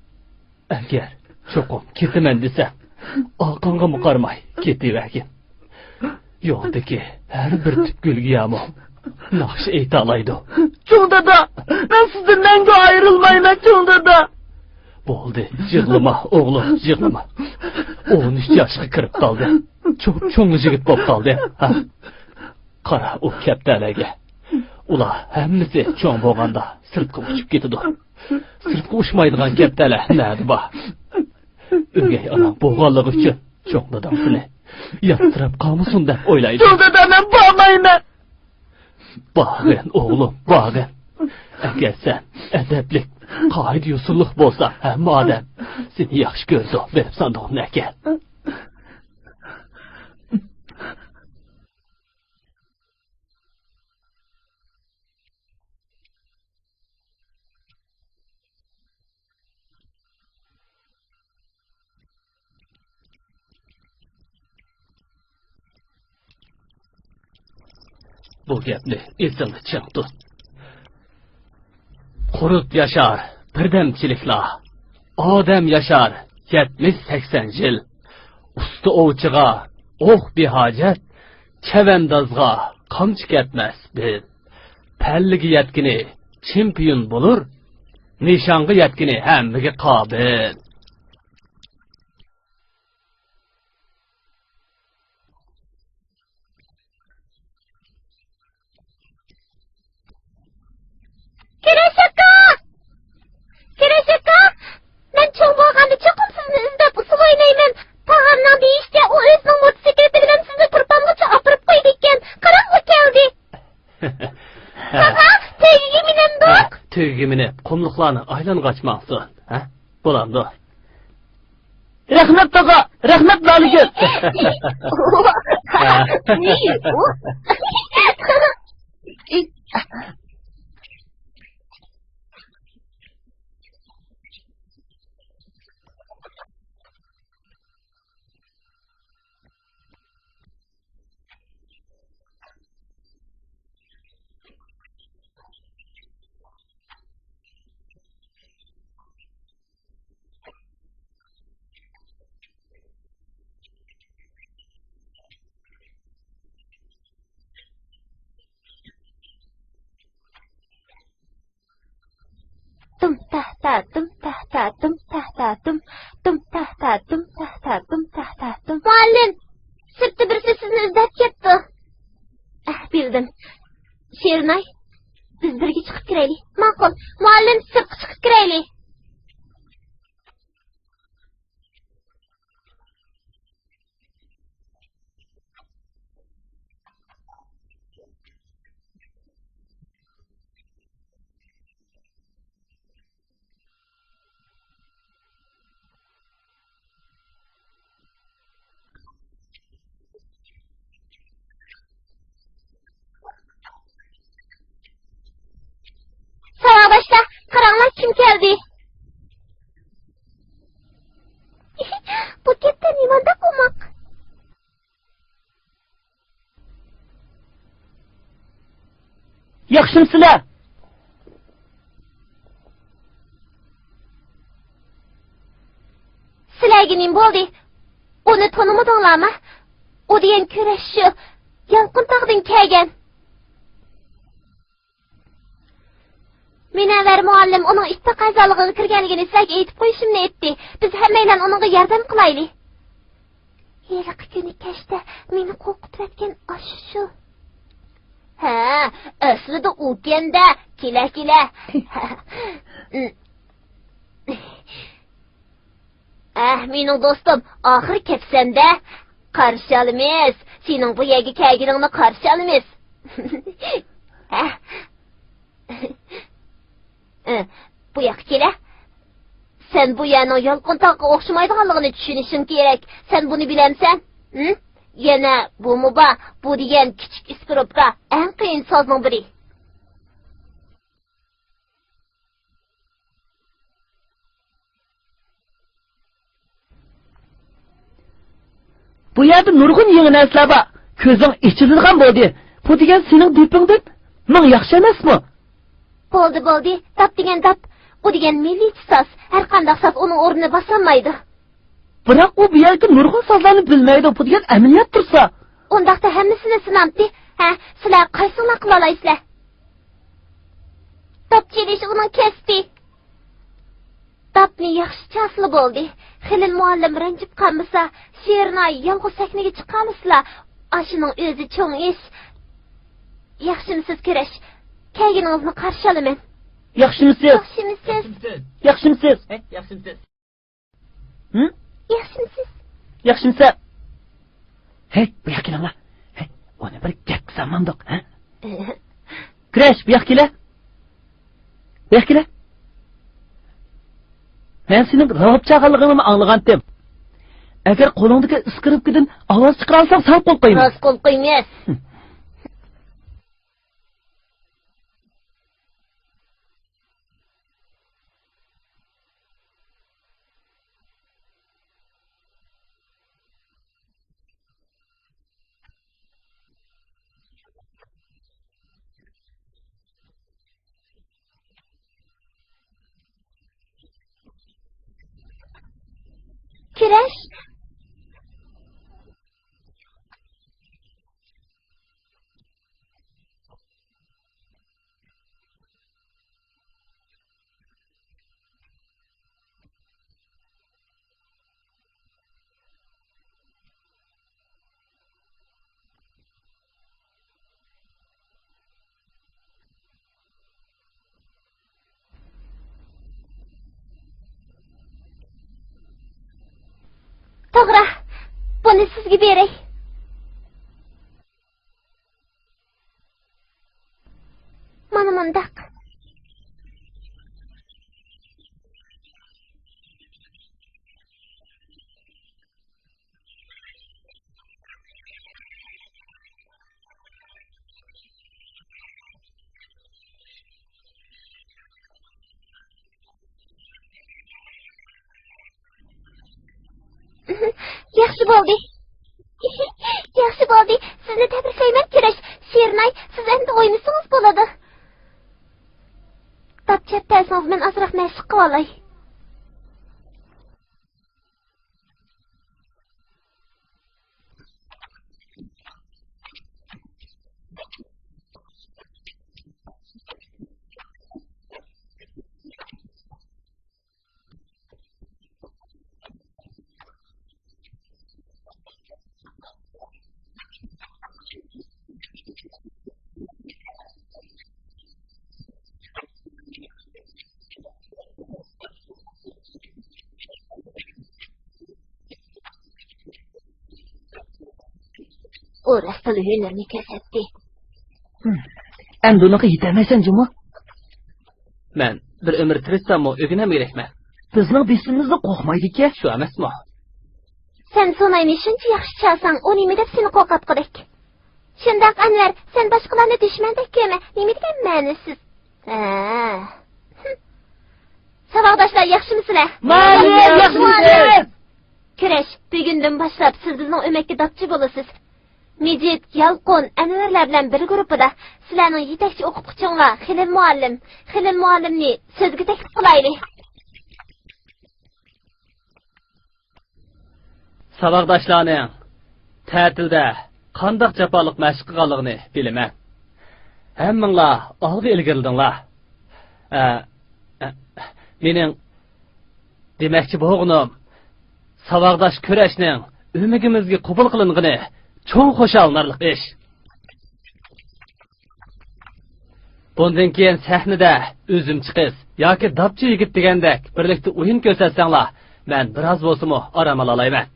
ئەگەر چوقۇم كېتىمەن دېسەڭ، ئارقاڭغىمۇ قارىماي كېتىۋەرگىن. يولدىكى ھەر بىر تۈپ گۈلگىيامۇ ناخشا ئېيتالايدۇ. چوڭ دادا، مەن سىزدىن مەڭگۈ ئايرىلمايمەن، چوڭ دادا. بولدى، يىغلىما، ئوغلۇم، يىغلىما. ئون ئۈچ ياشقا كىرىپ قالدى. چوپ-چوڭ يىگىت بولۇپ قالدى. ھە؟ قارا ئۇ كەپتەرلەرگە. ئۇلار ھەممىسى چوڭ بولغاندا سىرتقا ئۇچۇپ كېتىدۇ. سىرتقا ئۇچمايدىغان كەپتەرلەر نەدە بار؟ ئۆگەي ئاناڭ بولغانلىقى ئۈچۈن چوڭ داداڭ سېنى ياتسىراپ قالمىسۇن دەپ ئويلايدۇ. چوڭ دادا، مەن بارمايمەن. بارغىن، ئوغلۇم، بارغىن. ئەگەر سەن ئەدەپلىك، قائىدە-يوسۇنلۇق بولساڭ، ھەممە ئادەم سېنى ياخشى كۆرىدۇ. بېرىپ ساندۇقنى ئەكەل. بۇ گەپنى ئېسىڭدە چىڭ تۇت. قۇرت ياشار بىردەمچىلىكلا، ئادەم ياشار يەتمىش سەكسەن يىل. ئۇستا ئوۋچىغا ئوق بىھاجەت، چەۋەندازغا قامچا كەتمەس بىل. پەللىگە يەتكىنى چېمپىيون بولۇر، نىشانغا يەتكىنى ھەممىگە قابىل. كۈرەش ئاكا! كۈرەش ئاكا! مەن چوڭ بولغاندا چوقۇم سىزنى ئىزدەپ ئۇسسۇل ئوينايمەن. تاغامنىڭ دېيىشىچە، ئۇ ئۆزىنىڭ موتوسىكلىتى بىلەن سىزنى تۇرپانغىچە ئاپىرىپ قويىدىكەن. قاراڭغۇ كەلدى. ھە. تاغا، تۆگىگە مىنەمدۇق؟ ھە، تۆگىگە مىنىپ، قۇملۇقلارنى ئايلانغاچ ماڭسۇن. ھە؟ بولامدۇ؟ رەھمەت، تاغا! رەھمەت، لالىگۈل! تۇم تەھتە، تۇم تەھتە، تۇم تەھتە، تۇم، تۇم تەھتە، تۇم تەھتە، تۇم تەھتە، تۇم. مۇئەللىم، سىرتتا بىرسى سىزنى ئىزدەپ كەپتۇ. ئەھ، بىلدىم. شېرىناي، بىز بىرگە چىقىپ كىرەيلى. ماقۇل. مۇئەللىم، سىرتقا چىقىپ كىرەيلى. ساۋاقداشلار، قاراڭلار، كىم كەلدى؟ ياخشىمۇسىلەر؟ سىلەرگە نېمە بولدى؟ ئۇنى تونۇمىدىڭلارمۇ؟ ئۇ دېگەن كۈرەش شۇ، يالقۇن تاغدىن كەلگەن. مۇنەۋۋەر مۇئەللىم ئۇنىڭ ئىتتىپاق ئەزالىقىغا كىرگەنلىكىنى سىلەرگە ئېيتىپ قويۇشۇمنى ئېيتتى. بىز ھەممەيلەن ئۇنىڭغا ياردەم قىلايلى. ھېلىقى كۈنى كەچتە مېنى قورقۇتۇۋەتكەن ئاشۇ شۇ. ھە، ئەسلىدە ئۇكەن-دە. كېلە، كېلە. ئەھ، مېنىڭ دوستۇم، ئاخىرى كەپسەن-دە. قارشى ئالىمىز. سېنىڭ بۇ يەرگە كەلگىنىڭنى قارشى ئالىمىز. ھە؟ ئە، بۇ ياققا كېلە. سەن بۇ يەرنىڭ يالقۇن تاغقا ئوخشىمايدىغانلىقىنى چۈشىنىشىڭ كېرەك. سەن بۇنى بىلەمسەن؟ ھە؟ يەنە بۇمۇ بار. بۇ دېگەن كىچىك ئىسپىروپكا، ئەڭ قىيىن سازنىڭ بىرى. بۇ يەردە نۇرغۇن يېڭى نەرسىلەر بار. كۆزۈڭ ئېچىلىدىغان بولدى. بۇ دېگەن سېنىڭ دېپىڭدىن مىڭ ياخشى ئەمەسمۇ؟ بولدى، بولدى. داپ دېگەن داپ. ئۇ دېگەن مىللىيچە ساز. ھەرقانداق ساز ئۇنىڭ ئورنىنى باسالمايدۇ. بىراق ئۇ بۇ يەردىكى نۇرغۇن سازلارنى بىلمەيدۇ. بۇ دېگەن ئەمەلىيەت تۇرسا. ئۇنداقتا ھەممىسىنى سىنامتى. ھە، سىلەر قايسىڭلار قىلالايسىلەر؟ داپ چېلىش ئۇنىڭ كەسپى. داپنى ياخشى چالسىلا بولدى. خېلىل مۇئەللىم رەنجىپ قالمىسا، شېرىناي يالغۇز سەھنىگە چىقالىسىلا، ئاشۇنىڭ ئۆزى چوڭ ئىش. ياخشىمۇسىز، كۈرەش؟ كەلگىنىڭىزنى قارشى ئالىمەن. ياخشىمۇسىز؟ ياخشىمۇسىز؟ ياخشىمۇسىز؟ ھەي، ياخشىمۇسىز؟ ھىم؟ ياخشىمۇسىز؟ ياخشىمۇسىز؟ ھەي، بۇ ياققا كېلىڭلار. ھەي، ئۇنى بىر گەپكە سالمامدۇق، ھە؟ كۈرەش، بۇ ياققا كېلە. بۇ ياققا كېلە. مەن سېنىڭ راۋاب چالغانلىقىڭنىمۇ ئاڭلىغانتىم. ئەگەر قولۇڭدىكى ئىسكىرىپكىدىن ئاۋاز چىقىرالىساڭ، ساڭا قول قويىمەن. راست قول قويىمىز. كۈرەش. توغرا، بۇنى سىزگە بېرەي. مانا مۇنداق. ياخشى بولدى. ياخشى بولدى. سىزنى تەبرىكلەيمەن، كۈرەش. شېرىناي، سىز ئەمدى ئوينىسىڭىز بولىدۇ. داپ چەپ بەرسىڭىز، مەن ئازراق مەشىق قىلىۋالاي. ئۇ راستلا ھۈنەرنى كۆرسەتتى. ھىم. ئەمدى ئۇنىڭغا يېتەلمەيسەن جۇمۇ. مەن بىر ئۆمۈر تىرىشساممۇ ئۆگىنەلمىگۈدەكمەن. بىزنىڭ بېشىمىزنى قوقمايدىكەن. شۇ ئەمەسمۇ؟ سەن سۇناينى شۇنچە ياخشى چالساڭ، ئۇ نېمە دەپ سېنى قورقۇتقۇدەك؟ شۇنداق، ئەنۋەر، سەن باشقىلارنى دۈشمەندەك كۆرمە. نېمە دېگەن مەنىسىز. ھە. ھىم. ساۋاقداشلار، ياخشىمۇسىلەر؟ مۇئەللىم، ياخشىمۇسىز؟ كۈرەش، بۈگۈندىن باشلاپ سىز بىزنىڭ ئۆمەككە داپچى بولىسىز. مىجىت، يالقۇن، ئەنۋەرلەر بىلەن بىر گۇرۇپپىدا. سىلەرنىڭ يېتەكچى ئوقۇتقۇچىڭلار خېلىل مۇئەللىم. خېلىل مۇئەللىمنى سۆزگە تەكلىپ قىلايلى. ساۋاقداشلارنىڭ تەتىلدە قانداق جاپالىق مەشىق قىلغانلىقىنى بىلىمەن. ھەممىڭلار ئالغا ئىلگىرىلدىڭلار. ئە، ئە، مېنىڭ دېمەكچى بولغىنىم، ساۋاقداش كۈرەشنىڭ ئۆمىكىمىزگە قوبۇل قىلىنغىنى چوڭ خۇشاللىنارلىق ئىش. بۇندىن كېيىن سەھنىدە ئۈزۈمچى قىز ياكى داپچى يىگىت دېگەندەك بىرلىكتە ئويۇن كۆرسەتسەڭلار، مەن بىراز بولسىمۇ ئارام ئالالايمەن.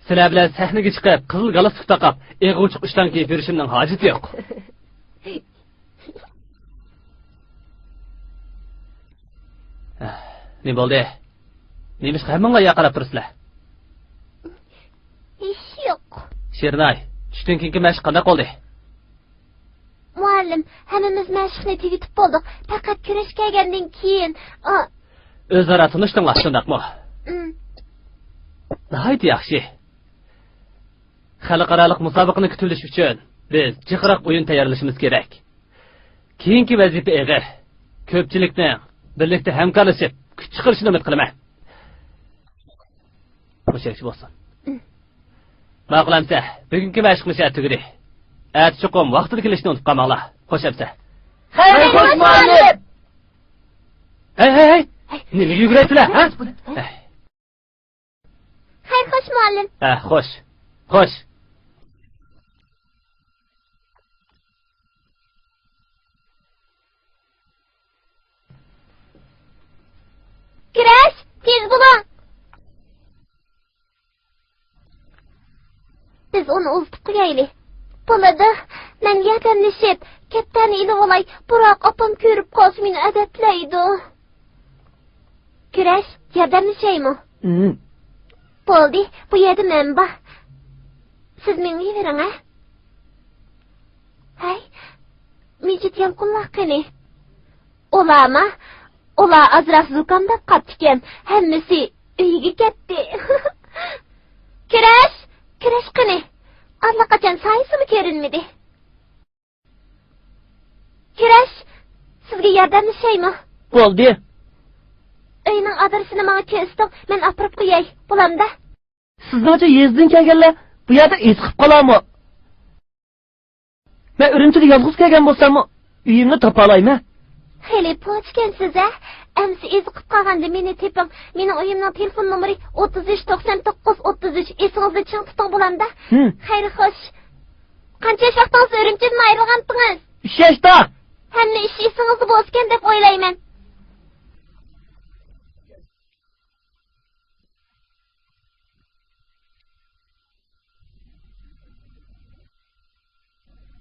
سىلەر بىلەن سەھنىگە چىقىپ، قىزىل گالستۇك تاقاپ، ئېغىر ئوچۇق ئىشتان كىيىپ يۈرۈشۈمنىڭ ھاجىتى يوق. نېمە بولدى؟ نېمىشقا ھەممىڭلار ياقىراپ تۇرىسىلەر؟ ھېچ يوق. شېرىناي، چۈشتىن كېيىنكى مەشىق قانداق بولدى؟ مۇئەللىم، ھەممىمىز مەشىقنى تۈگىتىپ بولدۇق. پەقەت كۈرەش كەلگەندىن كېيىن، ئا. ئۆزئارا تونۇشتۇڭلار، شۇنداقمۇ؟ ئىم. ناھايىتى ياخشى. خەلقئارالىق مۇسابىقىنى كۈتۈۋېلىش ئۈچۈن بىز جىقراق ئويۇن تەييارلىشىمىز كېرەك. كېيىنكى ۋەزىپە ئېغىر. كۆپچىلىكنىڭ بىرلىكتە ھەمكارلىشىپ كۈچ چىقىرىشىنى ئۈمىد قىلىمەن. مۇشۇ يەرگىچە بولسۇن. ماقۇل ئەمسە، بۈگۈنكى مەشىقنى شۇ يەردە تۈگىدى. ئەتە چوقۇم ۋاقتىدا كېلىشنى ئۇنتۇپ قالماڭلار. خوش ئەمسە. خەير خوش مۇئەللىم. ھەي، ھەي، ھەي! نېمىگە يۈگۈرەيسىلەر، ھە؟ ھەي. خەير خوش مۇئەللىم. ھە، خوش. خوش. كۈرەش، تېز بولۇڭ. بىز ئۇنى ئۇزىتىپ قويايلى. بولىدۇ. مەن ياردەملىشىپ، كەپتەرنى ئېلىۋالاي. بۇراق ئاپام كۆرۈپ قالسا مېنى ئەدەپلەيدۇ. كۈرەش، ياردەملىشەيمۇ؟ ئىم. بولدى، بۇ يەردە مەن بار. سىز مېڭىۋېرىڭ، ھە؟ ھەي، مىجىت يالقۇنلار قېنى؟ ئۇلارمۇ؟ ئۇلار ئازراق زۇكامداپ قاپتىكەن. ھەممىسى ئۆيىگە كەتتى. كۈرەش! كۈرەش قېنى؟ ئاللىقاچان سايىسىمۇ كۆرۈنمىدى. كۈرەش! سىزگە ياردەملىشەيمۇ؟ بولدى. ئۆينىڭ ئادرېسىنى ماڭا كۆرسىتىڭ، مەن ئاپىرىپ قوياي. بولامدا؟ سىزنىڭچە يېزىدىن كەلگەنلەر بۇ يەردە ئېزىقىپ قالارمۇ؟ مەن ئۈرۈمچىگە يالغۇز كەلگەن بولساممۇ، ئۆيۈمنى تاپالايمەن. خېلى پوچىكەنسىز ھە؟ ئەمسە ئېزىقىپ قالغاندا مېنى تېپىڭ. مېنىڭ ئۆيۈمنىڭ تېلېفون نومۇرى ئوتتۇز ئۈچ، توقسان توققۇز، ئوتتۇز ئۈچ. ئېسىڭىزدە چىڭ تۇتۇڭ، بولامدا؟ ھىم. خەير خوش. قانچە ياش ۋاقتىڭىزدا ئۈرۈمچىدىن ئايرىلغانتىڭىز؟ ئۈچ ياشتا. ھەممە ئىش ئېسىڭىزدە بولىدىكەن دەپ ئويلايمەن.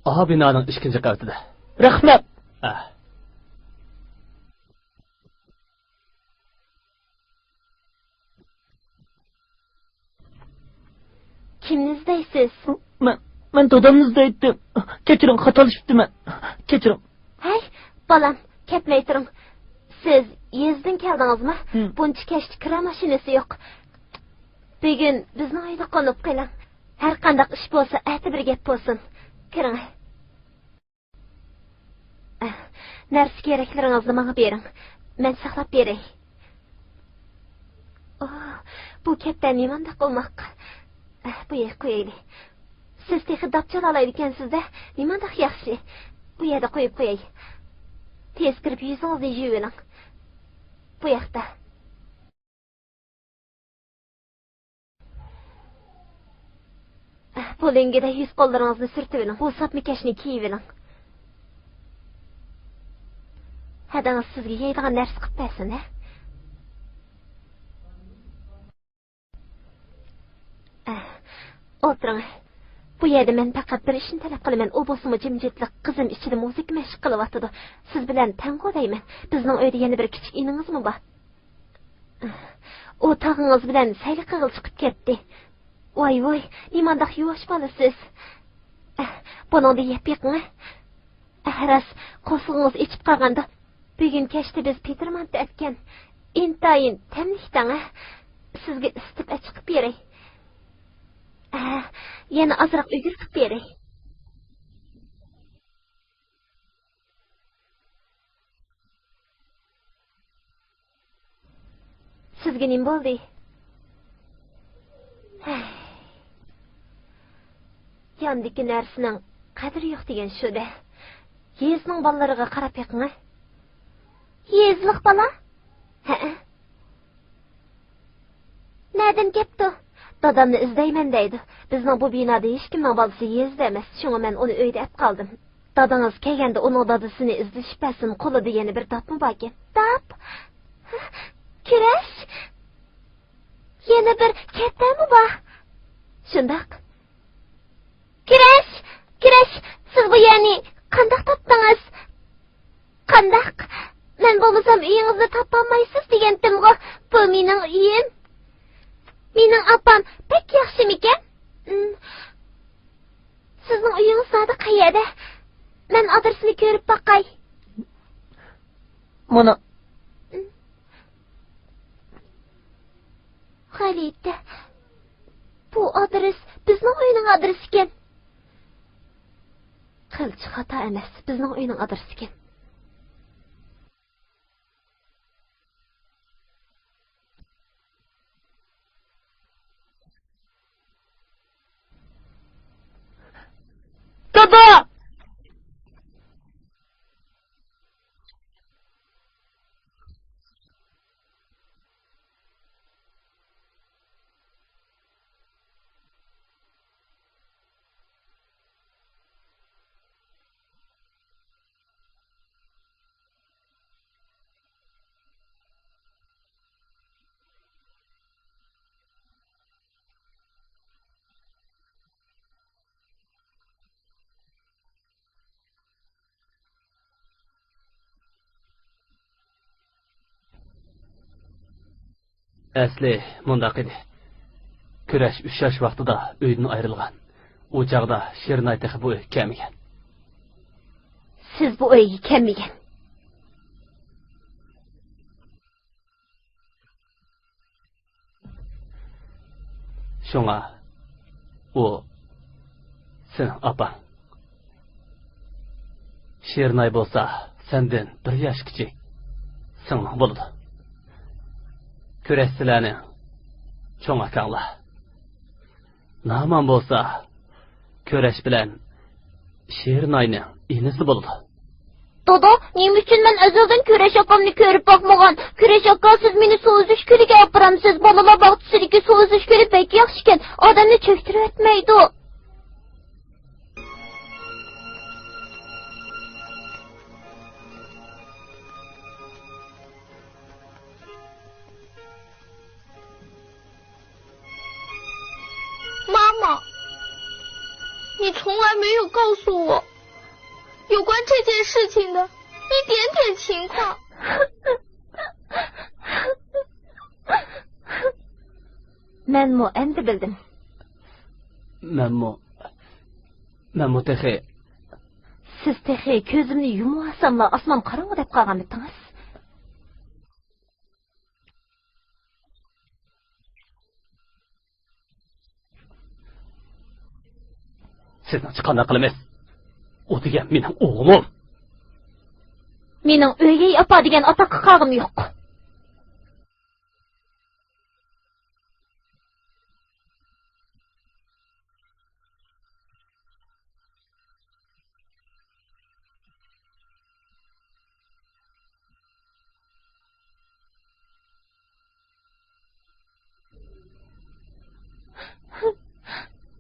ئاھ، بىنانىڭ ئىككىنچى قەۋىتىدە. رەھمەت. ئاھ. كىمنى ئىزدەيسىز؟ مەن، مەن دادامنى ئىزدەيتتىم. كەچۈرۈڭ، خاتالىشىپتىمەن. كەچۈرۈڭ. ھەي، بالام، كەتمەي تۇرۇڭ. سىز يېزىدىن كەلدىڭىزمۇ؟ ھىم. بۇنچە كەچتە كىرا ماشىنىسى يوق. بۈگۈن بىزنىڭ ئۆيدە قونۇپ قېلىڭ. ھەر قانداق ئىش بولسا، ئەتە بىر گەپ بولسۇن. كىرىڭ. ئەھ، نەرسە كېرەكلىرىڭىزنى ماڭا بېرىڭ. مەن ساقلاپ بېرەي. ئوھ، بۇ كەپتەر نېمانداق ئوماق. ئەھ، بۇ يەرگە قويايلى. سىز تېخى داپ چالالايدىكەنسىز-دە، نېمانداق ياخشى. بۇ يەردە قويۇپ قوياي. تېز كىرىپ يۈزىڭىزنى يۇيۇۋېلىڭ. بۇ ياقتا. بۇ لۆڭگىدە يۈز-قوللىرىڭىزنى سۈرتۈۋېلىڭ، بۇ ساپما كەشنى كىيىۋېلىڭ. ھەدىڭىز سىزگە يەيدىغان نەرسە قىلىپ بەرسۇن، ھە؟ ئولتۇرۇڭ. بۇ يەردە مەن پەقەت بىر ئىشنى تەلەپ قىلىمەن، ئۇ بولسىمۇ جىمجىتلىق. قىزىم ئىچىدە مۇزىكا مەشىق قىلىۋاتىدۇ. سىز بىلەن تەڭغۇ دەيمەن. بىزنىڭ ئۆيدە يەنە بىر كىچىك ئىنىڭىزمۇ بار. ئۇ تاغىڭىز بىلەن سەيلە قىلغىلى چىقىپ كەتتى. ۋاي ۋاي، نېمانداق يۇۋاش بالىسىز. بۇنىڭدىن يەپ بېقىڭ. راست، قورسىقىڭىز ئېچىپ قالغاندا، بۈگۈن كەچتە بىز پېتىر مانتا ئەتكەن. ئىنتايىن تەملىك تەڭ. سىزگە ئىسسىتىپ ئەچىقىپ بېرەي. يەنە ئازراق ئۈگرە قىلىپ بېرەي. سىزگە نېمە بولدى؟ ھەي. ياندىكى نەرسىنىڭ قەدرى يوق دېگەن شۇ-دە. يېزىنىڭ بالىلىرىغا قاراپ بېقىڭە. يېزىلىق بالا؟ ھەئە. نەدىن كەپتۇ؟ دادامنى ئىزدەيمەن دەيدۇ. بىزنىڭ بۇ بىنادا ھېچكىمنىڭ بالىسى يېزىدا ئەمەس، شۇڭا مەن ئۇنى ئۆيدە ئەپ قالدىم. دادىڭىز كەلگەندە ئۇنىڭ دادىسىنى ئىزدىشىپ بەرسۇن، قولىدا يەنە بىر داپمۇ باركەن. داپ؟ كۈرەش؟ يەنە بىر كەتتەمۇ بار؟ شۇنداق. كۈرەش! كۈرەش! سىز بۇ يەرنى قانداق تاپتىڭىز؟ قانداق؟ مەن بولمىسام ئۆيىڭىزنى تاپالمايسىز دېگەنتىمغۇ. بۇ مېنىڭ ئۆيۈم. مېنىڭ ئاپام بەك ياخشىمىكەن؟ ئىم، سىزنىڭ ئۆيىڭىز زادى قەيەردە؟ مەن ئادرېسىنى كۆرۈپ باقاي. مانا. غەلىتە. بۇ ئادرېس بىزنىڭ ئۆينىڭ ئادرېسىكەن. قىلچە خاتا ئەمەس، بىزنىڭ ئۆينىڭ ئادرېسىكەن. دادا! ئەسلى مۇنداق ئىدى. كۈرەش ئۈچ ياش ۋاقتىدا ئۆيدىن ئايرىلغان. ئۇ چاغدا شېرىناي تېخى بۇ ئۆيگە كەلمىگەن. سىز بۇ ئۆيگە كەلمىگەن. شۇڭا ئۇ سېنىڭ ئاپاڭ. شېرىناي بولسا سەندىن بىر ياش كىچىك سىڭلىڭ بولىدۇ. كۈرەش سىلەرنىڭ چوڭ ئاكاڭلار. نامان بولسا كۈرەش بىلەن شېرىناينىڭ ئىنىسى بولىدۇ. دادا، نېمە ئۈچۈن مەن ئەزەلدىن كۈرەش ئاكامنى كۆرۈپ باقمىغان؟ كۈرەش ئاكا، سىز مېنى سۇ ئۈزۈش كۆلىگە ئاپىرامسىز؟ بالىلار باغچىسىدىكى سۇ ئۈزۈش كۆلى بەك ياخشىكەن، ئادەمنى چۆكتۈرۈۋەتمەيدۇ. ماما، 你从来没有告诉我有关这件事情的一点点情况。 مەنمۇ ئەمدى بىلدىم. مەنمۇ، مەنمۇ تېخى. سىز تېخى كۆزۈمنى يۇمۇۋالساملا ئاسمان قاراڭغۇ دەپ قالغانمىدىڭىز؟ سىزنىڭچە قانداق قىلىمىز؟ ئۇ دېگەن مېنىڭ ئوغلۇم. مېنىڭ ئۆگەي ئاپا دېگەن ئاتاققا قالغۇم يوق.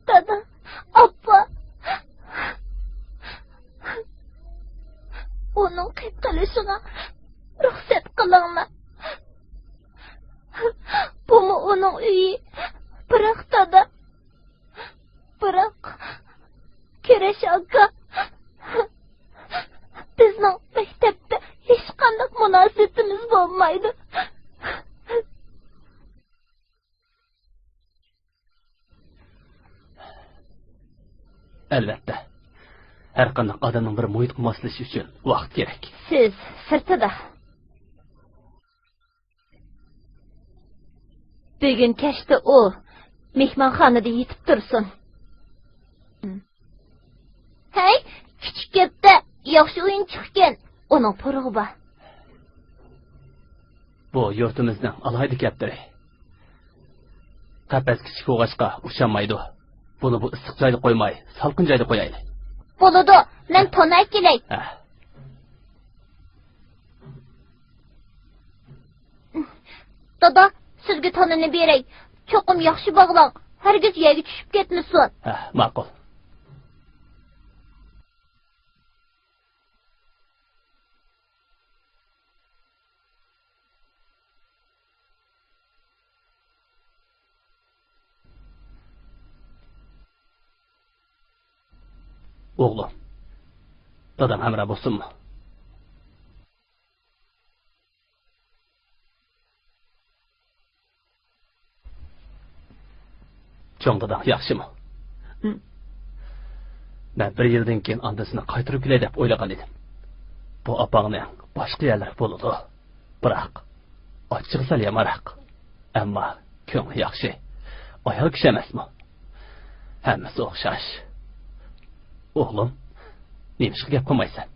دادا، ئاپا، ئۇنىڭ قېيىپ قېلىشىغا رۇخسەت قىلىڭلار. بۇمۇ ئۇنىڭ ئۆيى. بىراق، دادا، بىراق، كۈرەش ئاكا، بىزنىڭ مەكتەپتە ھېچقانداق مۇناسىۋىتىمىز بولمايدۇ. ئەلۋەتتە، ھەرقانداق ئادەمنىڭ بىر مۇھىتقا ماسلىشىشى ئۈچۈن ۋاقىت كېرەك. سىز سىرتىدا. بۈگۈن كەچتە ئۇ مېھمانخانىدا يېتىپ تۇرسۇن. ھەي، كىچىك كەپتە، ياخشى ئويۇنچۇق ئىكەن. ئۇنىڭ پۇرىقى بار. بۇ يۇرتىمىزنىڭ ئالاھىدە كەپتىرى. قەپەس كىچىك بولغاچقا ئۇچالمايدۇ. بۇنى بۇ ئىسسىق جايدا قويماي، سالقىن جايدا قويايلى. بولىدۇ، مەن تونا ئەكېلەي. ھە. دادا، سىزگە تونىنى بېرەي. چوقۇم ياخشى باغلاڭ. ھەرگىز يەرگە چۈشۈپ كەتمىسۇن. ھە، ماقۇل. ئوغلۇم، داداڭ ھەمراھ بولسۇنمۇ؟ چوڭ داداڭ ياخشىمۇ؟ ھىم. مەن بىر يىلدىن كېيىن ئاندىن سېنى قايتۇرۇپ كېلەي دەپ ئويلىغان ئىدىم. بۇ ئاپاڭنىڭ باشقا يەرلىرى بولىدۇ. بىراق، ئاچچىقى سەل يامانراق. ئەمما كۆڭلى ياخشى. ئايال كىشى ئەمەسمۇ؟ ھەممىسى ئوخشاش. ئوغلۇم، نېمىشقا گەپ قىلمايسەن؟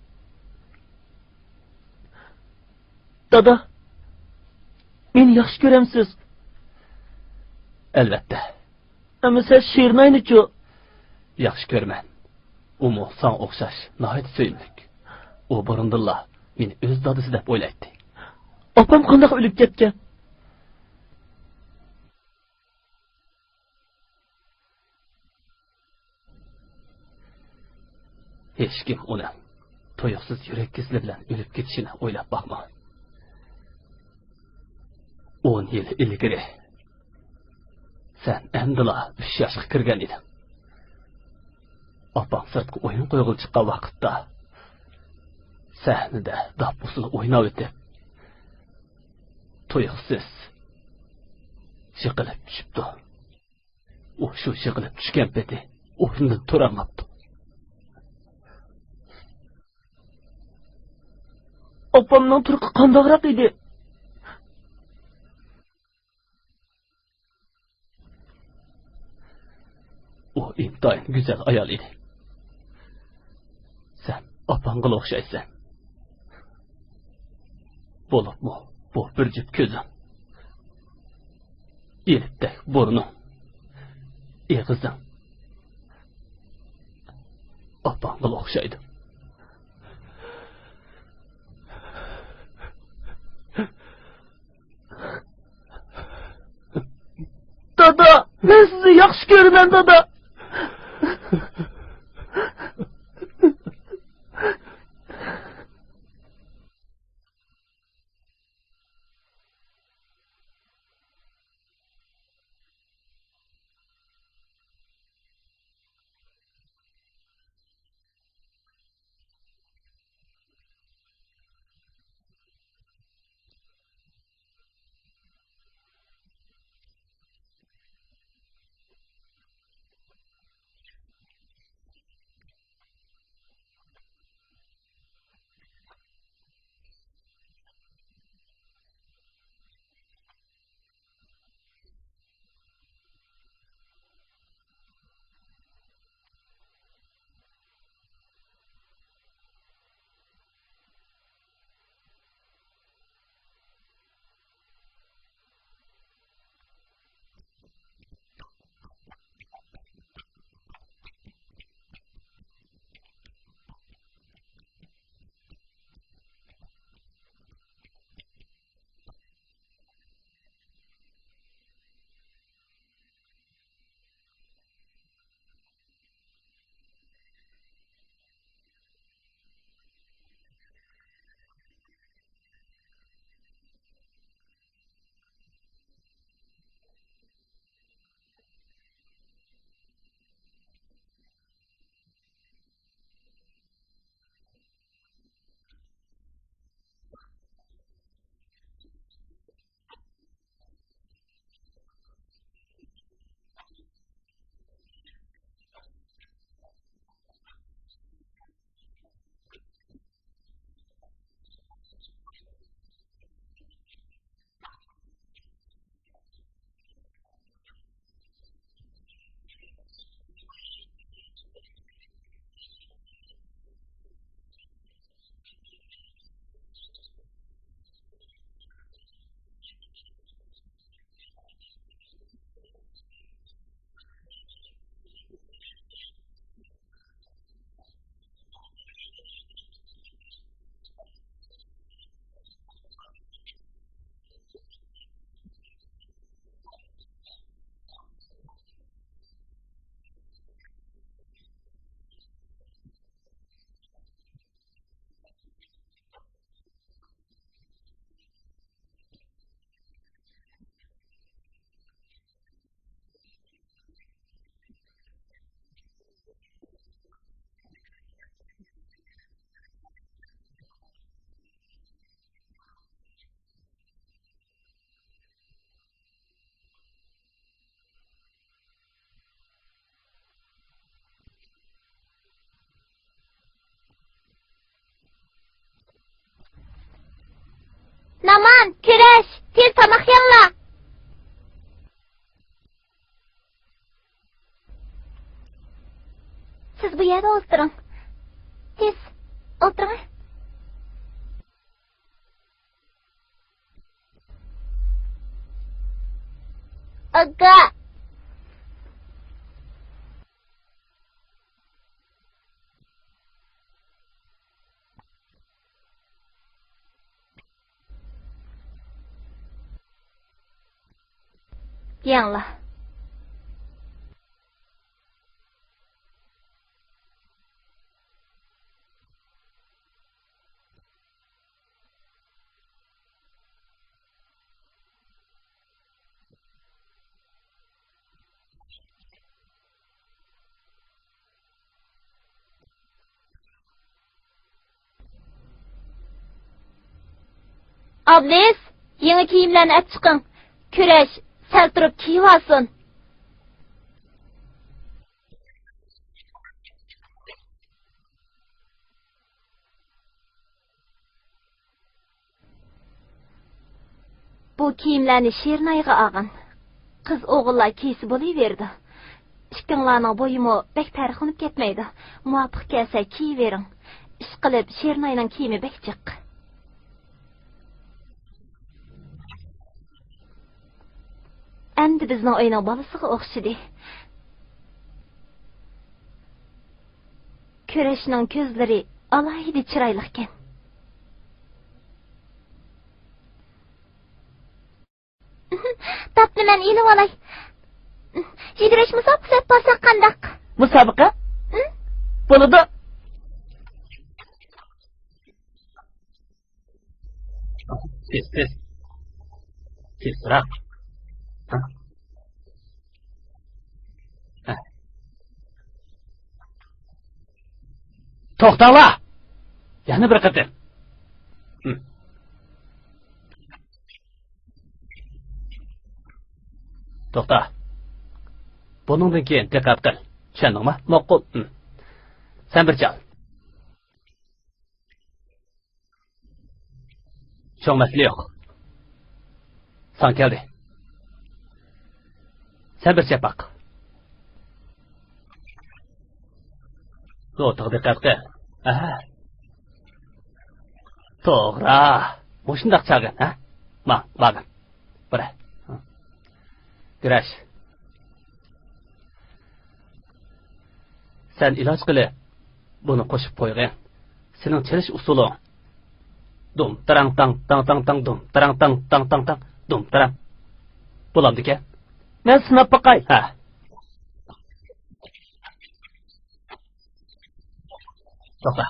دادا، مېنى ياخشى كۆرەمسىز؟ ئەلۋەتتە. ئەمما سەن شېرىناينىچۇ؟ ياخشى كۆرىمەن. ئۇمۇ ساڭا ئوخشاش ناھايىتى سۆيۈملۈك. ئۇ بۇرۇندىنلا مېنى ئۆز دادىسى دەپ ئويلايتتى. ئاپام قانداق ئۆلۈپ كەتكەن؟ ھېچكىم ئۇنىڭ تۇيۇقسىز يۈرەك كېسىلى بىلەن ئۆلۈپ كېتىشىنى ئويلاپ باقمىغان. ئون يىل ئىلگىرى سەن ئەمدىلا ئۈچ ياشقا كىرگەن ئىدىڭ. ئاپاڭ سىرتقا ئويۇن قويغىلى چىققان ۋاقىتتا سەھنىدە داپپۇسىنى ئويناۋېتىپ، تۇيۇقسىز يىقىلىپ چۈشۈپتۇ. ئۇ شۇ يىقىلىپ چۈشكەن پېتى ئورنىدىن تۇرالماپتۇ. ئاپامنىڭ تۇرقى قانداقراق ئىدى؟ ئۇ ئىنتايىن گۈزەل ئايال ئىدى. سەن ئاپاڭغىلا ئوخشايسەن. بولۇپمۇ بۇ بىر جۈپ كۆزۈڭ، ئېلىپتەك بۇرنۇڭ، ئېغىزىڭ ئاپاڭغىلا ئوخشايدۇ. دادا، مەن سىزنى ياخشى كۆرىمەن، دادا. ئامان، كۈرەش، تېز تاماق يەڭلار. سىز بۇ يەردە ئولتۇرۇڭ. تېز، ئولتۇرۇڭ. ئاكا. يەڭلار. ئابلىز، يېڭى كىيىملەرنى ئەپ چىقىڭ. كۈرەش، سەل تۇرۇپ كىيىۋالسۇن. بۇ كىيىملەرنى شېرىنايغا ئالغىن. قىز ئوغۇللار كىيسە بولۇۋېرىدۇ. ئىككىڭلارنىڭ بويىمۇ بەك پەرقلىنىپ كەتمەيدۇ. مۇۋاپىق كەلسە كىيىۋېرىڭ. ئىشقىلىپ، شېرىناينىڭ كىيىمى بەك جىق. ئەمدى بىزنىڭ ئۆينىڭ بالىسىغا ئوخشىدى. كۈرەشنىڭ كۆزلىرى ئالاھىدە چىرايلىقكەن. داپنى مەن ئېلىۋالاي. يۈگۈرۈش مۇسابىقىسى ئېلىپ بارساق قانداق؟ مۇسابىقە؟ ھە؟ بولىدۇ. تېز، تېز. تېزراق. ھە. ھە. توختاڭلار! يەنە بىر قېتىم. ھىم. توختا. بۇنىڭدىن كېيىن دىققەت قىل. چۈشەندىڭما؟ ماقۇل. ھىم. سەن بىر چال. چوڭ مەسىلە يوق. ساڭا كەلدى. سەن بىر چاپاق. نوتىغا دىققەت قىل. ئەھە. توغرا. مۇشۇنداق چالغىن، ھە؟ ماڭ، بارغىن. بىر. كۈرەش. سەن ئىلاج قىلىپ، بۇنى قوشۇپ قويغىن. سېنىڭ چېلىش ئۇسۇلۇڭ. دۇم، تاراڭ، تاڭ، تاڭ، تاڭ، تاڭ، دۇم، تاراڭ، تاڭ، تاڭ، تاڭ، تاڭ، دۇم، تاراڭ. بولامدىكەن؟ مەن سىناپ باقاي. ھە. توختا.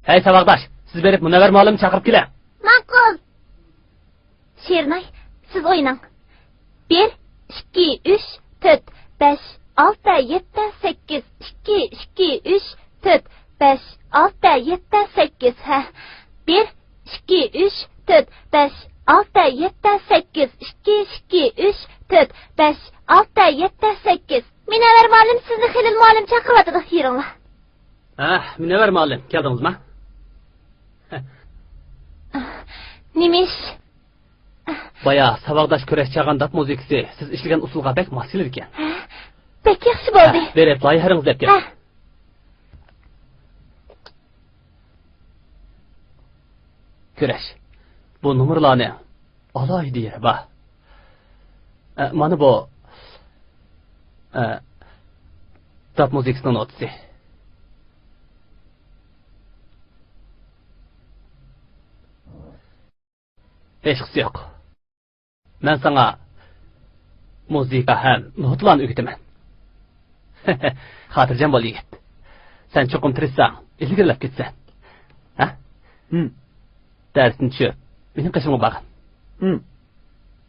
ھەي، ساۋاقداش، سىز بېرىپ مۇنەۋۋەر مۇئەللىمنى چاقىرىپ كېلىڭ. ماقۇل. شېرىناي، سىز ئويناڭ. بىر، ئىككى، ئۈچ، تۆت، بەش، ئالتە، يەتتە، سەككىز، ئىككى، ئىككى، ئۈچ، تۆت، بەش، ئالتە، يەتتە، سەككىز، ھە. بىر، ئىككى، ئۈچ، تۆت، بەش، ئالتە، يەتتە، سەككىز، ئىككى، ئىككى، ئۈچ، تۆت، بەش، ئالتە، يەتتە، سەككىز. مۇنەۋۋەر مۇئەللىم، سىزنى خېلىل مۇئەللىم چاقىرىۋاتىدۇ، يۈرۈڭلار. ھە، مۇنەۋۋەر مۇئەللىم، كەلدىڭىزما؟ نېمە ئىش؟ بايا ساۋاقداش كۈرەش چالغان داپ مۇزىكىسى سىز ئىشلىگەن ئۇسۇلغا بەك ماس كېلىدىكەن. ھە، بەك ياخشى بولدى. ھە، بېرىپ لايىھەلىرىڭىزنى ئېلىپ كېلىڭ. ھە. كۈرەش، بۇ نومۇرلارنىڭ ئالاھىدە يېرى بار. ئە، مانا بۇ، ئە، داپ مۇزىكىسىنىڭ نوتىسى. ھېچقىسى يوق. مەن ساڭا مۇزىكا ھەم نوتىلارنى ئۆگىتىمەن. خاتىرجەم بول، يىگىت. سەن چوقۇم تىرىشساڭ، ئىلگىرىلەپ كېتىسەن. ھە؟ ھىم. دەرستىن چۈشۈپ، مېنىڭ قېشىمغا بارغىن. ھىم.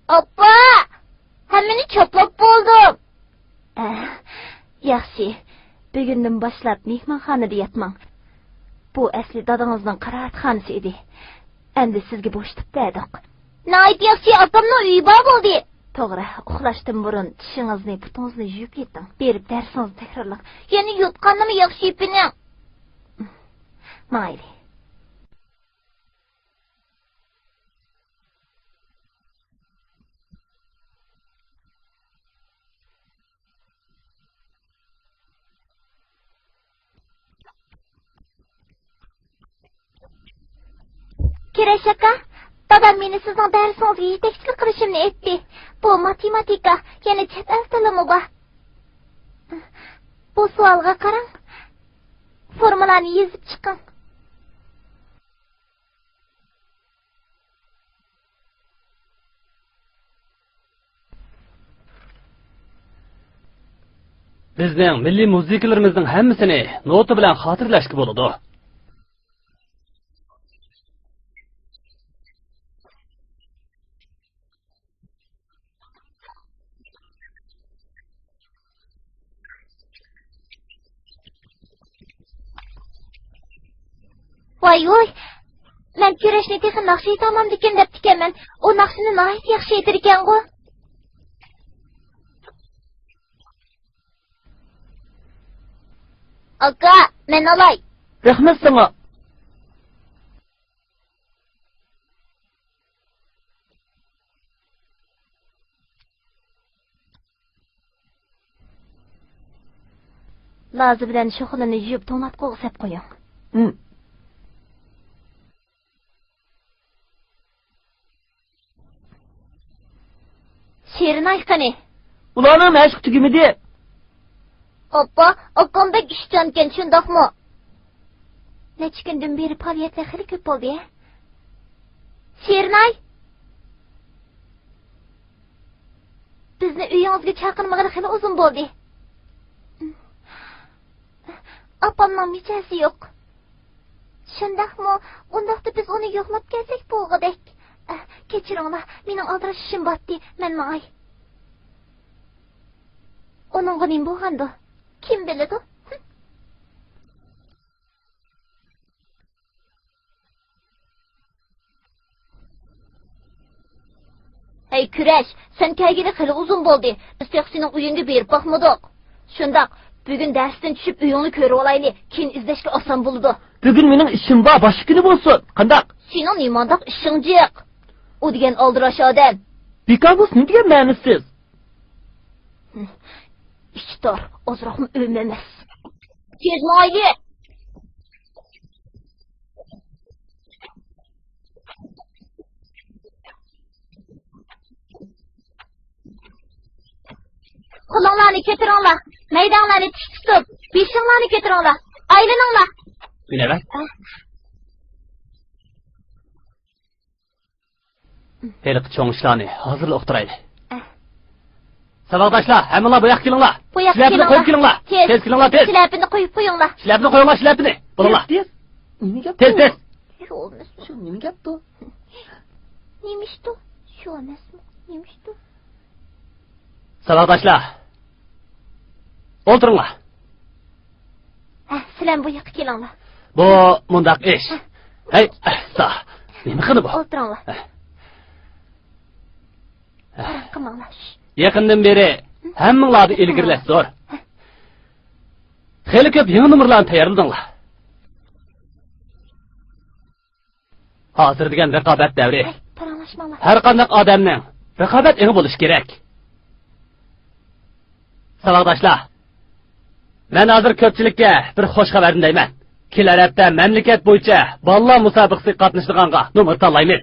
ئاپا! ھەممىنى چاپلاپ بولدۇم. ئە، ياخشى. بۈگۈندىن باشلاپ مېھمانخانىدا ياتماڭ. بۇ ئەسلى دادىڭىزنىڭ قىرائەتخانىسى ئىدى. ئەمدى سىزگە بوشىتىپ بەردۇق. ناھايىتى ياخشى، ئاكامنىڭ ئۆيى بار بولدى. توغرا، ئۇخلاشتىن بۇرۇن چىشىڭىزنى، پۇتىڭىزنى يۇيۇپ يېتىڭ. بېرىپ دەرسىڭىزنى تەكرارلاڭ. يەنە يوتقاننىمۇ ياخشى يېپىنىڭ. ماڭايلى. ئاكا، دادام مېنى سىزنىڭ دەرسىڭىزگە يېتەكچىلىك قىلىشىمنى ئېيتتى. بۇ ماتېماتىكا، يەنە چەت ئەل تىلىمۇ بار. بۇ سوئالغا قاراڭ. فورمۇلانى يېزىپ چىقىڭ. بىزنىڭ مىللىي مۇزىكىلىرىمىزنىڭ ھەممىسىنى نوتا بىلەن خاتىرىلەشكە بولىدۇ. ۋاي ۋۇي، مەن كۈرەشنى تېخى ناخشا ئېيتالمامدىكىن دەپتىكەنمەن. ئۇ ناخشىنى ناھايىتى ياخشى ئېيتىدىكەنغۇ. ئاكا، مەن ئالاي. رەھمەت ساڭا. لازا بىلەن شوخلىنى يۇيۇپ توڭلاتقۇغا سەپ قويۇڭ. ھىم. شېرىناي قېنى؟ ئۇلارنىڭ مەشقى تۈگىمىدى. ئاپا، ئاكام بەك ئىشچانكەن، شۇنداقمۇ؟ نەچچە كۈندىن بېرى پائالىيەتلەر خېلى كۆپ بولدى ھە؟ شېرىناي! بىزنى ئۆيىڭىزگە چاقىرمىغىلى خېلى ئۇزۇن بولدى. ئاپامنىڭ مىجەزى يوق. شۇنداقمۇ؟ ئۇنداقتا بىز ئۇنى يوقلاپ كەلسەك بولغۇدەك. ئە، كەچۈرۈڭلار، مېنىڭ ئالدىراش ئىشىم بارتتى، مەن ماڭاي. ئۇنىڭغا نېمە بولغاندۇ؟ كىم بىلىدۇ؟ ھەي كۈرەش، سەن كەلگىلى خېلى ئۇزۇن بولدى. بىز تېخى سېنىڭ ئۆيۈڭگە بېرىپ باقمىدۇق. شۇنداق، بۈگۈن دەرستىن چۈشۈپ ئۆيۈڭنى كۆرۈۋالايلى، كېيىن ئىزدەشكە ئاسان بولىدۇ. بۈگۈن مېنىڭ ئىشىم بار، باشقا كۈنى بولسۇن. قانداق؟ سېنىڭ نېمانداق ئىشىڭ جىق؟ ئۇ دېگەن ئالدىراش ئادەم. بىكار بولسا نېمە دېگەن مەنىسىز؟ ئىچى تار، ئازراقمۇ ئۆمەمەس. تېز ماڭايلى! قولۇڭلارنى كۆتۈرۈڭلار، مەيدەڭلارنى تىك تۇتۇپ، بېشىڭلارنى كۆتۈرۈڭلار، ئايلىنىڭلار. مۇنەۋۋەر. ھېلىقى چوڭ ئىشلارنى ھازىرلا ئۇقتۇرايلى. ئە. ساۋاقداشلار، ھەممىڭلار بۇ ياققا كېلىڭلار. بۇ ياققا شىلەپىنى كېلىڭلار. قويۇپ كېلىڭلار. تېز. تېز كېلىڭلار، تېز. شىلەپىنى قويۇپ قويۇڭلار. شىلەپىنى قويۇڭلار، شىلەپىنى. بولۇڭلار. تېز، تېز. نېمە گەپ تېز، بۇ؟ تېز. شۇ نېمە گەپتۇ؟ نېمە ئىشتۇ؟ شۇ ئەمەسمۇ؟ نېمە ئىشتۇ؟ ساۋاقداشلار، ئولتۇرۇڭلار. ھە، سىلەم بۇ ياققا كېلىڭلار. بۇ مۇنداق ئىش. ھەي، سا، نېمە قىلدى بۇ؟ ئولتۇرۇڭلار. ھە. پاراڭ قىلماڭلار. يېقىندىن بېرى ھەممىڭلاردا ئىلگىرىلەش زور. خېلى كۆپ يېڭى نومۇرلارنى تەييارلىدىڭلار. ھازىر دېگەن رىقابەت دەۋرى. ھەي، پاراڭلاشماڭلار. ھەر قانداق ئادەمنىڭ رىقابەت ئېڭى بولۇشى كېرەك. ساۋاقداشلار، مەن ھازىر كۆپچىلىككە بىر خوش خەۋەرنى دەيمەن. كېلەر ھەپتە مەملىكەت بويىچە بالىلار مۇسابىقىسىگە قاتنىشىدىغانغا نومۇر تاللايمىز.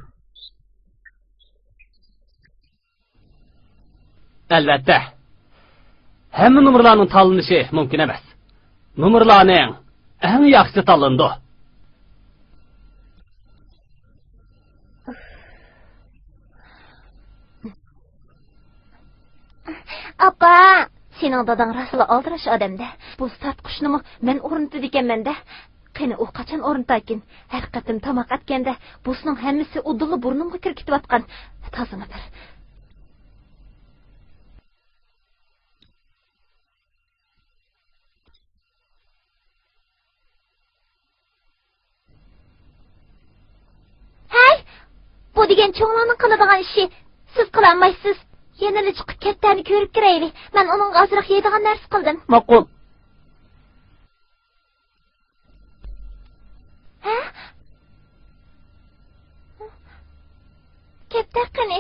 ئەلۋەتتە، ھەممە نومۇرلارنىڭ تاللىنىشى مۇمكىن ئەمەس. نومۇرلارنىڭ ئەڭ ياخشىسى تاللىنىدۇ. ئاپا! سېنىڭ داداڭ راسلا ئالدىراش ئادەمدە. بۇ تارتقۇچنىمۇ مەن ئورنىتىدىكەنمەن-دە. قېنى، ئۇ قاچان ئورنىتاركىن؟ ھەر قېتىم تاماق ئەتكەندە بۇسنىڭ ھەممىسى ئۇدۇللا بۇرنۇمغا كىرىپ كېتىۋاتقان. تازىمۇ بىر. ھەي! بۇ دېگەن چوڭلارنىڭ قىلىدىغان ئىشى. سىز قىلالمايسىز. يەنىلا چىقىپ كەپتەرنى كۆرۈپ كىرەيلى. مەن ئۇنىڭغا ئازراق يەيدىغان نەرسە قىلدىم. ماقۇل. ھە؟ كەپتەر قېنى؟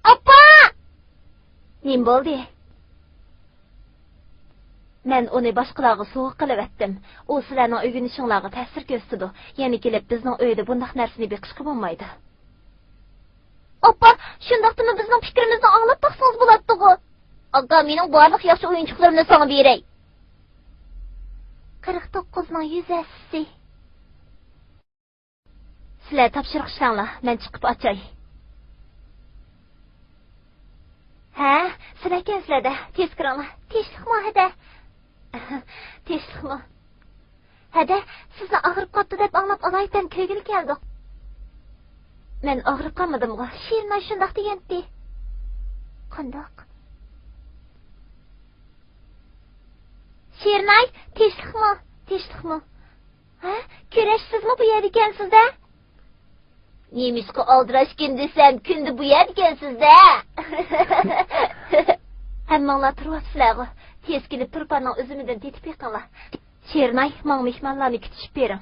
ئاپا! نېمە بولدى؟ مەن ئۇنى باشقىلارغا سوۋغا قىلىۋەتتىم. ئۇ سىلەرنىڭ ئۆگىنىشىڭلارغا تەسىر كۆرسىتىدۇ. يەنە كېلىپ بىزنىڭ ئۆيدە بۇنداق نەرسىنى بېقىشقا بولمايدۇ. ئاپا، شۇنداقتىمۇ بىزنىڭ پىكرىمىزنى ئاڭلاپ باقسىڭىز بولاتتىغۇ. ئاكا، مېنىڭ بارلىق ياخشى ئويۇنچۇقلىرىمنى ساڭا بېرەي. قىرىق توققۇزنىڭ يۈز ھەسسىسى. سىلەر تاپشۇرۇق ئىشلەڭلار، مەن چىقىپ ئاچاي. ھە، سىلەركەنسىلەردە، تېز كىرىڭلار. تىنچلىقمۇ ھەدە؟ تىنچلىقمۇ؟ ھەدە، سىزنى ئاغرىپ قاپتۇ دەپ ئاڭلاپ ئالايىتەن كۆرگىلى كەلدۇق. مەن ئاغرىپ قالمىدىمغۇ؟ شېرىناي شۇنداق دېگەنتى. قانداق؟ شېرىناي، تىنچلىقمۇ؟ تىنچلىقمۇ؟ ھە؟ كۈرەش، سىزمۇ بۇ يەردىكەنسىز-دە؟ نېمىشقا ئالدىراشكىن دېسەم، كۈندە بۇ يەردىكەنسىز-دە. ھەممىڭلار تۇرۇۋاپسىلەرغۇ. تېز كېلىپ تۇرپاننىڭ ئۈزۈمىدىن تېتىپ بېقىڭلار. شېرىناي، ماڭا مېھمانلارنى كۈتۈشۈپ بېرىڭ.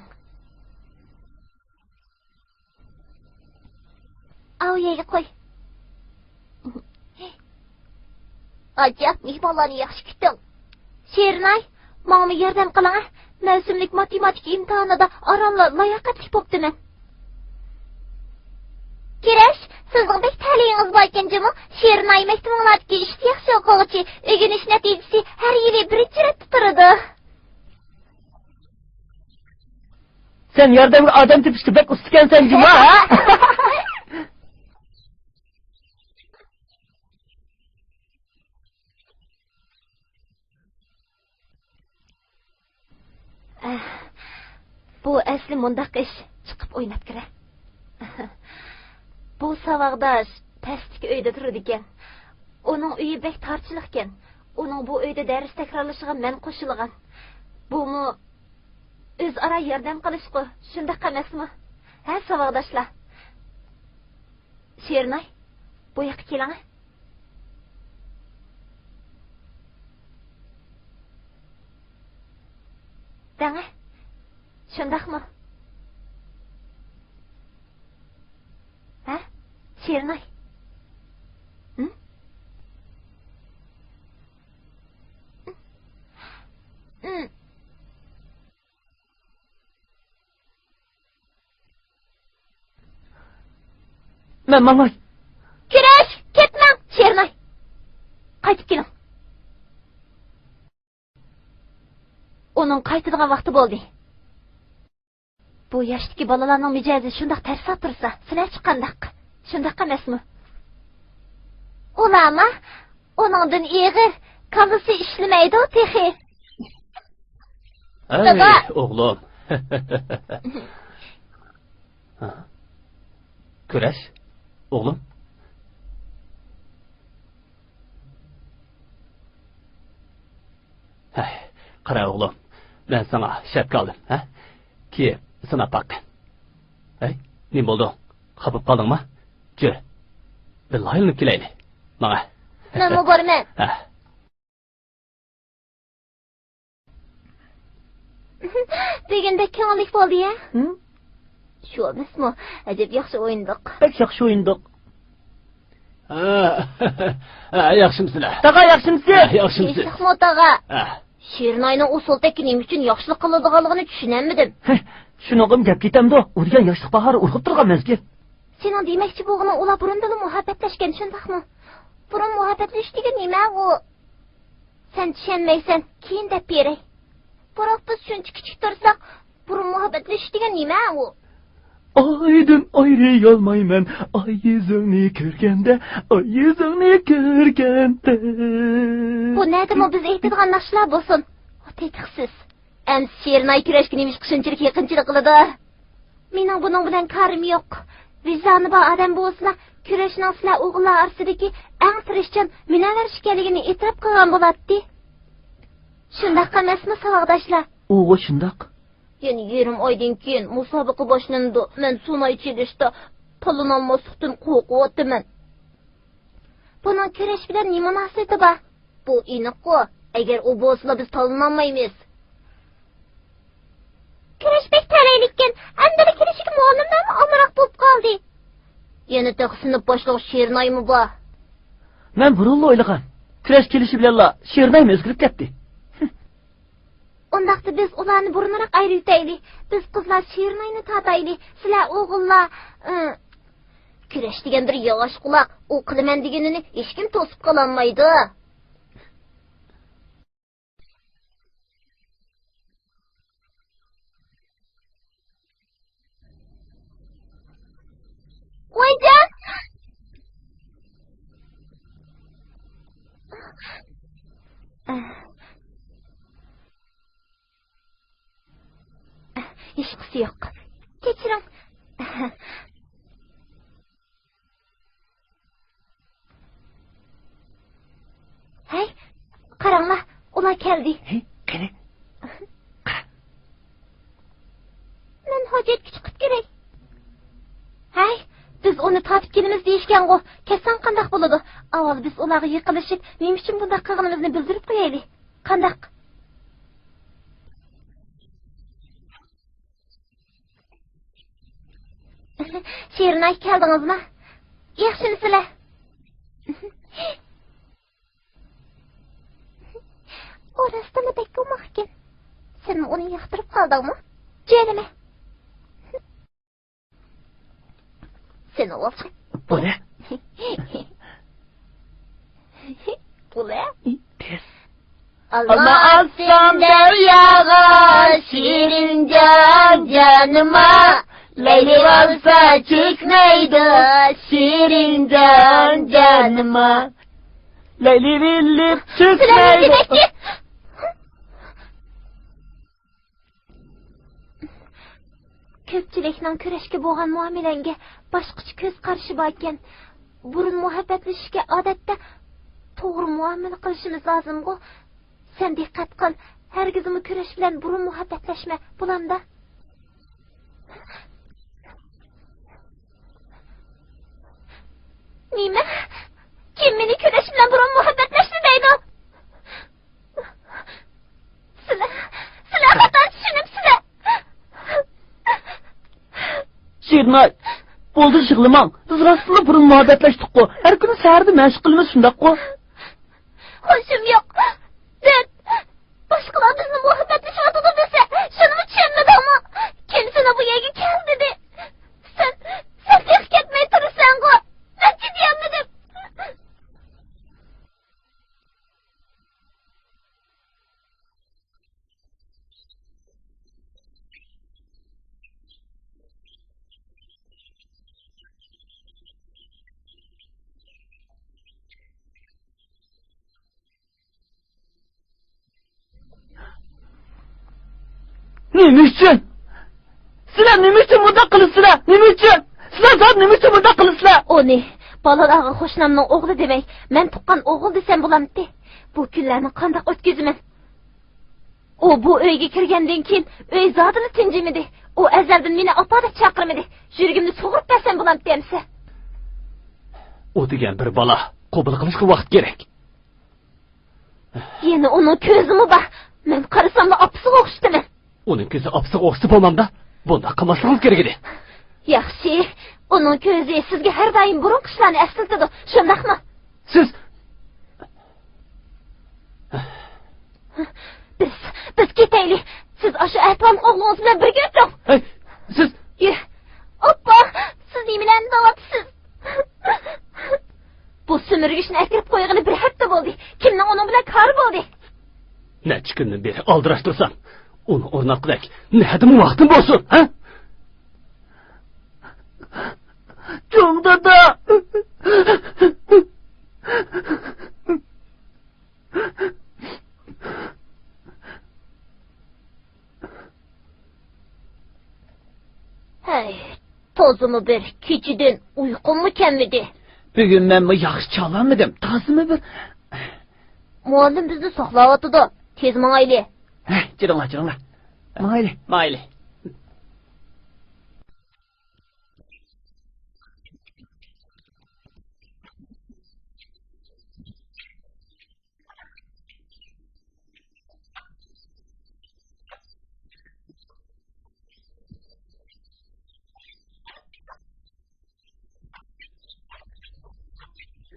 ئاۋۇ يەرگە قوي. ئاچا، مېھمانلارنى ياخشى كۈتتۈڭ. شېرىناي، ماڭىمۇ ياردەم قىلىڭە. مەۋسۇملۇق ماتېماتىكا ئىمتىھانىدا ئارانلا لاياقەتلىك بوپتىمەن. كۈرەش، سىزنىڭ بەك تەلىيىڭىز باركەن جۇمۇ. شېرىناي مەكتىۋىڭلاردىكى ئىشتا ياخشى ئوقۇغۇچى، ئۆگىنىش نەتىجىسى ھەر يىلى بىرىنچى رەتتە تۇرىدۇ. سەن ياردەمگە ئادەم تېپىشتا بەك ئۇستىكەنسەن جۇما، ھە؟ ئەھ، بۇ ئەسلى مۇنداق ئىش، چىقىپ ئويناپ كىرە. بۇ ساۋاقداش پەستىكى ئۆيدە تۇرىدىكەن. ئۇنىڭ ئۆيى بەك تارچىلىقكەن. ئۇنىڭ بۇ ئۆيدە دەرس تەكرارلىشىغا مەن قوشۇلغان. بۇمۇ ئۆزئارا ياردەم قىلىشقۇ، شۇنداق ئەمەسمۇ؟ ھە، ساۋاقداشلار؟ شېرىناي، بۇ ياققا كېلىڭە. دەڭە، شۇنداقمۇ؟ ھە؟ شېرىناي. ھىم؟ ھىم. مەن ماڭاي. كۈرەش، كەتمەڭ، شېرىناي. قايتىپ كېلىڭ. ئۇنىڭ قايتىدىغان ۋاقتى بولدى. بۇ ياشتىكى بالىلارنىڭ مىجەزى شۇنداق تەرسا تۇرسا، سىلەرچە قانداق؟ شۇنداق ئەمەسمۇ؟ ئۇلارما؟ ئۇنىڭدىن ئېغىر، كاللىسى ئىشلىمەيدۇ تېخى. ھەي، دادا! ئوغلۇم. ھا؟ كۈرەش، ئوغلۇم. ھەي، قارا ئوغلۇم، مەن ساڭا شەپكە ئالدىم، ھە؟ كېيىن سىناپ باققىن. ھەي، نېمە بولدۇڭ؟ خاپا قالدىڭما؟ جۈر، بىللە ئايلىنىپ كېلەيلى. ماڭە. مەنمۇ بارىمەن. ھە. بۈگۈن بەك كۆڭۈللۈك بولدى يا. ھىم؟ شۇ ئەمەسمۇ؟ ئەجەب ياخشى ئوينىدۇق. بەك ياخشى ئوينىدۇق. ھە، ھە، ياخشىمسىلەر؟ تاغا، ياخشىمسىز؟ ھە، ياخشىمسىز؟ تىنچلىقمۇ تاغا؟ ھە. شېرىناينىڭ ئۇ سولتەككە نېمە ئۈچۈن ياخشىلىق قىلىدىغانلىقىنى چۈشىنەلمىدىم. ھە، شۇنىڭغىمۇ گەپ كېتەمدۇ؟ ئۇ دېگەن ياشلىق باھارى ئۇرغۇپ تۇرغان مەزگىل. سېنىڭ دېمەكچى بولغىنىڭ ئۇلار بۇرۇندىلا مۇھەببەتلەشكەن، شۇنداقمۇ؟ بۇرۇن مۇھەببەتلىشىش دېگەن نېمە ئۇ؟ سەن چۈشەنمەيسەن، كېيىن دەپ بېرەي. بىراق بىز شۇنچە كىچىك تۇرساق، بۇرۇن مۇھەببەتلىشىش دېگەن نېمە ئۇ؟ ئايدىن ئايرىيالمايمەن، ئاي يۈزۈڭنى كۆرگەندە، ئاي يۈزۈڭنى كۆرگەندە. بۇ نەدىمۇ بىز ئېيتىدىغان ناخشىلار بولسۇن. ئۇ تېتىقسىز. ئەمىسە شېرىناي كۈرەشكە نېمىشقا شۇنچىلىك يېقىنچىلىق قىلىدۇ؟ مېنىڭ بۇنىڭ بىلەن كارىم يوق. ۋىجدانى بار ئادەم بولسىلا، كۈرەشنىڭ سىلەر ئوغۇللار ئارىسىدىكى ئەڭ تىرىشچان، مۇنەۋۋەر ئىكەنلىكىنى ئېتىراپ قىلغان بولاتتى. شۇنداق ئەمەسمۇ، ساۋاقداشلار؟ ئۇغۇ شۇنداق. يەنە يېرىم ئايدىن كېيىن مۇسابىقە باشلىنىدۇ. مەن سۇناي چېلىشتا تاللىنالماسلىقتىن قورقۇۋاتىمەن. بۇنىڭ كۈرەش بىلەن نېمە مۇناسىۋىتى بار؟ بۇ ئېنىققۇ، ئەگەر ئۇ بولسىلا بىز تاللىنالمايمىز. كۈرەش بەك تەلەيلىككەن، ئەمدىلا كېلىشىگە مۇئەللىملەرمۇ ئامراق بولۇپ قالدى. يەنە تېخى سىنىپ باشلىغۇچى شېرىنايمۇ بار. مەن بۇرۇنلا ئويلىغان، كۈرەش كېلىشى بىلەنلا شېرىنايمۇ ئۆزگىرىپ كەتتى. ئۇنداقتا بىز ئۇلارنى بۇرۇنراق ئايرىۋېتەيلى. بىز قىزلار شېرىناينى تارتايلى. سىلەر ئوغۇللار، ئى، كۈرەش دېگەن بىر ياۋاش قۇلاق. ئۇ قىلىمەن دېگىنىنى ھېچكىم توسۇپ قالالمايدۇ. ۋايجان! ھېچقىسى يوق. كەچۈرۈڭ. ھەي، قاراڭلار، ئۇلار كەلدى. ھەي، قېنى؟ قارا. مەن ھاجەتكە چىقىپ كىرەي. ھەي، بىز ئۇنى تارتىپ كېلىمىز دېيىشكەنغۇ. كەتسەڭ قانداق بولىدۇ؟ ئاۋۋال بىز ئۇلارغا يېقىنلىشىپ، نېمە ئۈچۈن بۇنداق قىلغىنىمىزنى بىلدۈرۈپ قويايلى. قانداق؟ شېرىنئاي، كەلدىڭىزما؟ ياخشىمۇسىلەر؟ ئۇ راستتىنلا بەك ئوماق ئىكەن. سەنمۇ ئۇنى ياقتۇرۇپ قالدىڭمۇ؟ جېنىمە. سېنى ئوۋچى. بۇ نە؟ بۇ نە؟ تېز. ئالما ئالسام دەرياغا، شېرىنجان جانىما، لەيلى ئالسا چۆكمەيدۇ، شېرىنجان جانىما، لەيلى بىلىپ سىلەرنى چۆكمەيدۇ. دېمەكچى. كۆپچىلىكنىڭ كۈرەشكە بولغان مۇئامىلەڭگە باشقىچە كۆز قارىشى باركەن. بۇرۇن مۇھەببەتلىشىشكە ئادەتتە توغرا مۇئامىلە قىلىشىمىز لازىمغۇ؟ سەن دىققەت قىل، ھەرگىزمۇ كۈرەش بىلەن بۇرۇن مۇھەببەتلەشمە، بولامدا؟ نېمە؟ كىم مېنى كۈرەش بىلەن بۇرۇن مۇھەببەتلەشمە دەيدۇ؟ سىلەر، سىلەر خاتا چۈشىنىپسىلەر. شېرىنئاي، بولدى يىغلىماڭ. بىز راستلا بۇرۇن مۇھەببەتلەشتۇققۇ. ھەر كۈنى سەھەردە مەشىق قىلىمىز، شۇنداققۇ؟ ھوشۇم يوق. دەت، باشقىلار بىزنى مۇھەببەتلىشىۋاتىدۇ دېسە، شۇنىمۇ چۈشەنمىدىڭمۇ؟ كىم سېنى بۇ يەرگە كەل دېدى؟ سەن، سەن تېخى كەتمەي تۇرىسەنغۇ. مەن چىدىيالمىدىم. نېمە ئۈچۈن؟ سىلەر نېمە ئۈچۈن بۇنداق قىلىسىلەر؟ نېمە ئۈچۈن؟ سىلەر زادى نېمە ئۈچۈن بۇنداق قىلىسىلەر؟ ئۇنى بالىلارغا قوشنامنىڭ ئوغلى دېمەي، مەن تۇغقان ئوغۇل دېسەم بولامتى؟ بۇ كۈنلەرنى قانداق ئۆتكۈزىمەن؟ ئۇ بۇ ئۆيگە كىرگەندىن كېيىن ئۆي زادىلا تىنجىمىدى. ئۇ ئەزەلدىن مېنى ئاپا دەپ چاقىرمىدى. يۈرىكىمنى سۇغۇرۇپ بەرسەم بولامتى ئەمسە؟ ئۇ دېگەن بىر بالا، قوبۇل قىلىشقا ۋاقىت كېرەك. يەنە ئۇنىڭ كۆزىمۇ بار. مەن قارىساملا ئاپىسىغا ئوخشىتىمەن. ئۇنىڭ كۆزى ئاپىسىغا ئوخشىسا بولمامدا؟ بۇنداق قىلماسلىقىڭىز كېرەك ئىدى. ياخشى، ئۇنىڭ كۆزى سىزگە ھەر دائىم بۇرۇنقى ئىشلارنى ئەسلىتىدۇ، شۇنداقمۇ؟ سىز بىز، بىز كېتەيلى. سىز ئاشۇ ئەتىۋارلىق ئوغلىڭىز بىلەن بىرگە ئۆتۈڭ. ھەي، سىز يۈ، ئاپا، سىز نېمىلەرنى دەۋاتىسىز؟ بۇ سۈمۈرگۈچنى ئەكىرىپ قويغىلى بىر ھەپتە بولدى. كىمنىڭ ئۇنىڭ بىلەن كارى بولدى؟ نەچچە كۈندىن بېرى ئالدىراش تۇرسام، ئۇنى ئورناتقۇدەك نەدىمۇ ۋاقتىم بولسۇن، ھە؟ چوڭ دادا! ھەي، تازىمۇ بىر كېچىدىن ئۇيقۇممۇ كەلمىدى. بۈگۈن مەنمۇ ياخشى چالالمىدىم، تازىمۇ بىر. مۇئەللىم بىزنى ساقلاۋاتىدۇ، تېز ماڭايلى. ھەي، جىرىڭلار، جىرىڭلار. ماڭايلى، ماڭايلى.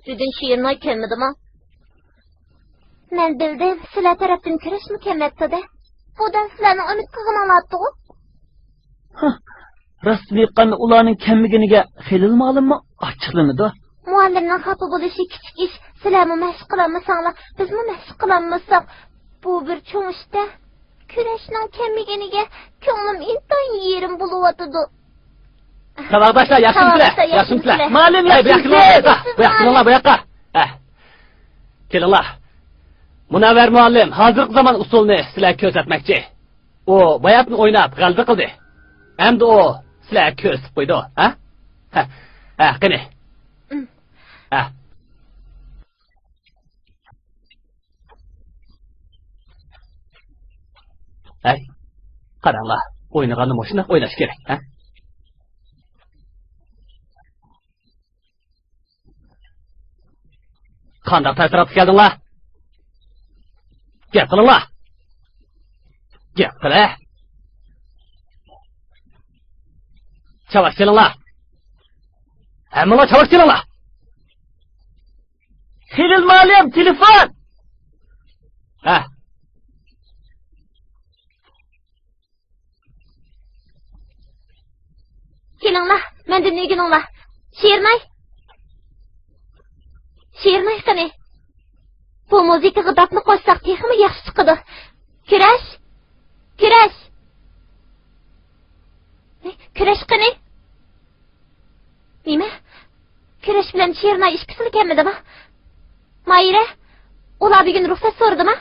بۈگۈن شېرىنئاي كەلمىدىما؟ مەن بىلدىم، سىلەر تەرەپتىن كۈرەشمۇ كەلمەپتۇ-دە. بۇ دەل سىلەرنىڭ ئۈمىد قىلغىنىڭلاردىغۇ. ھە، راستىنى ئېيتقاندا، ئۇلارنىڭ كەلمىگىنىگە خېلىل مۇئەللىممۇ ئاچچىقلىنىدۇ. مۇئەللىمنىڭ خاپا بولۇشى كىچىك ئىش. سىلەرمۇ مەشىق قىلالمىساڭلار، بىزمۇ مەشىق قىلالمىساق، بۇ بىر چوڭ ئىش-دە. كۈرەشنىڭ كەلمىگىنىگە كۆڭلۈم ئىنتايىن يېرىم بولۇۋاتىدۇ. ساۋاقداشلار، ياخشىمۇسىلەر؟ ساۋاقداشلار، ياخشىمۇسىلەر؟ ياخشىمۇسىلەر؟ مۇئەللىم، ھەي، بۇ ياققا ياخشىمۇسىلەر؟ كېلىڭلار، بۇ ياققا، بۇ ياققا. ھە. كېلىڭلار. مۇنەۋۋەر مۇئەللىم ھازىرقى زامان ئۇسۇلىنى سىلەرگە كۆرسەتمەكچى. ئۇ باياتىن ئويناپ غەلىبە قىلدى. ئەمدى ئۇ سىلەرگە كۆرسىتىپ قويىدۇ، ھە؟ ھە، ھە، قېنى. ھە. ھەي، قاراڭلار، ئوينىغاندا مۇشۇنداق ئويناش كېرەك، ھە؟ قانداق تەسىراتقا كەلدىڭلار؟ گەپ قىلىڭلار! گەپ قىلە! چاۋاك چېلىڭلار! ھەممىڭلار چاۋاك چېلىڭلار! خېلىل مۇئەللىم، تېلېفون! ھە. كېلىڭلار، مەندىن ئۆگىنىڭلار. شېرىناي. شېرىناي قېنى؟ بۇ مۇزىكىغا داپنى قوشساق تېخىمۇ ياخشى چىقىدۇ. كۈرەش! كۈرەش! كۈرەش قېنى؟ نېمە؟ كۈرەش بىلەن شېرىناي ئىككىسىلا كەلمىدىما؟ ماھىرە، ئۇلار بۈگۈن رۇخسەت سورىدىما؟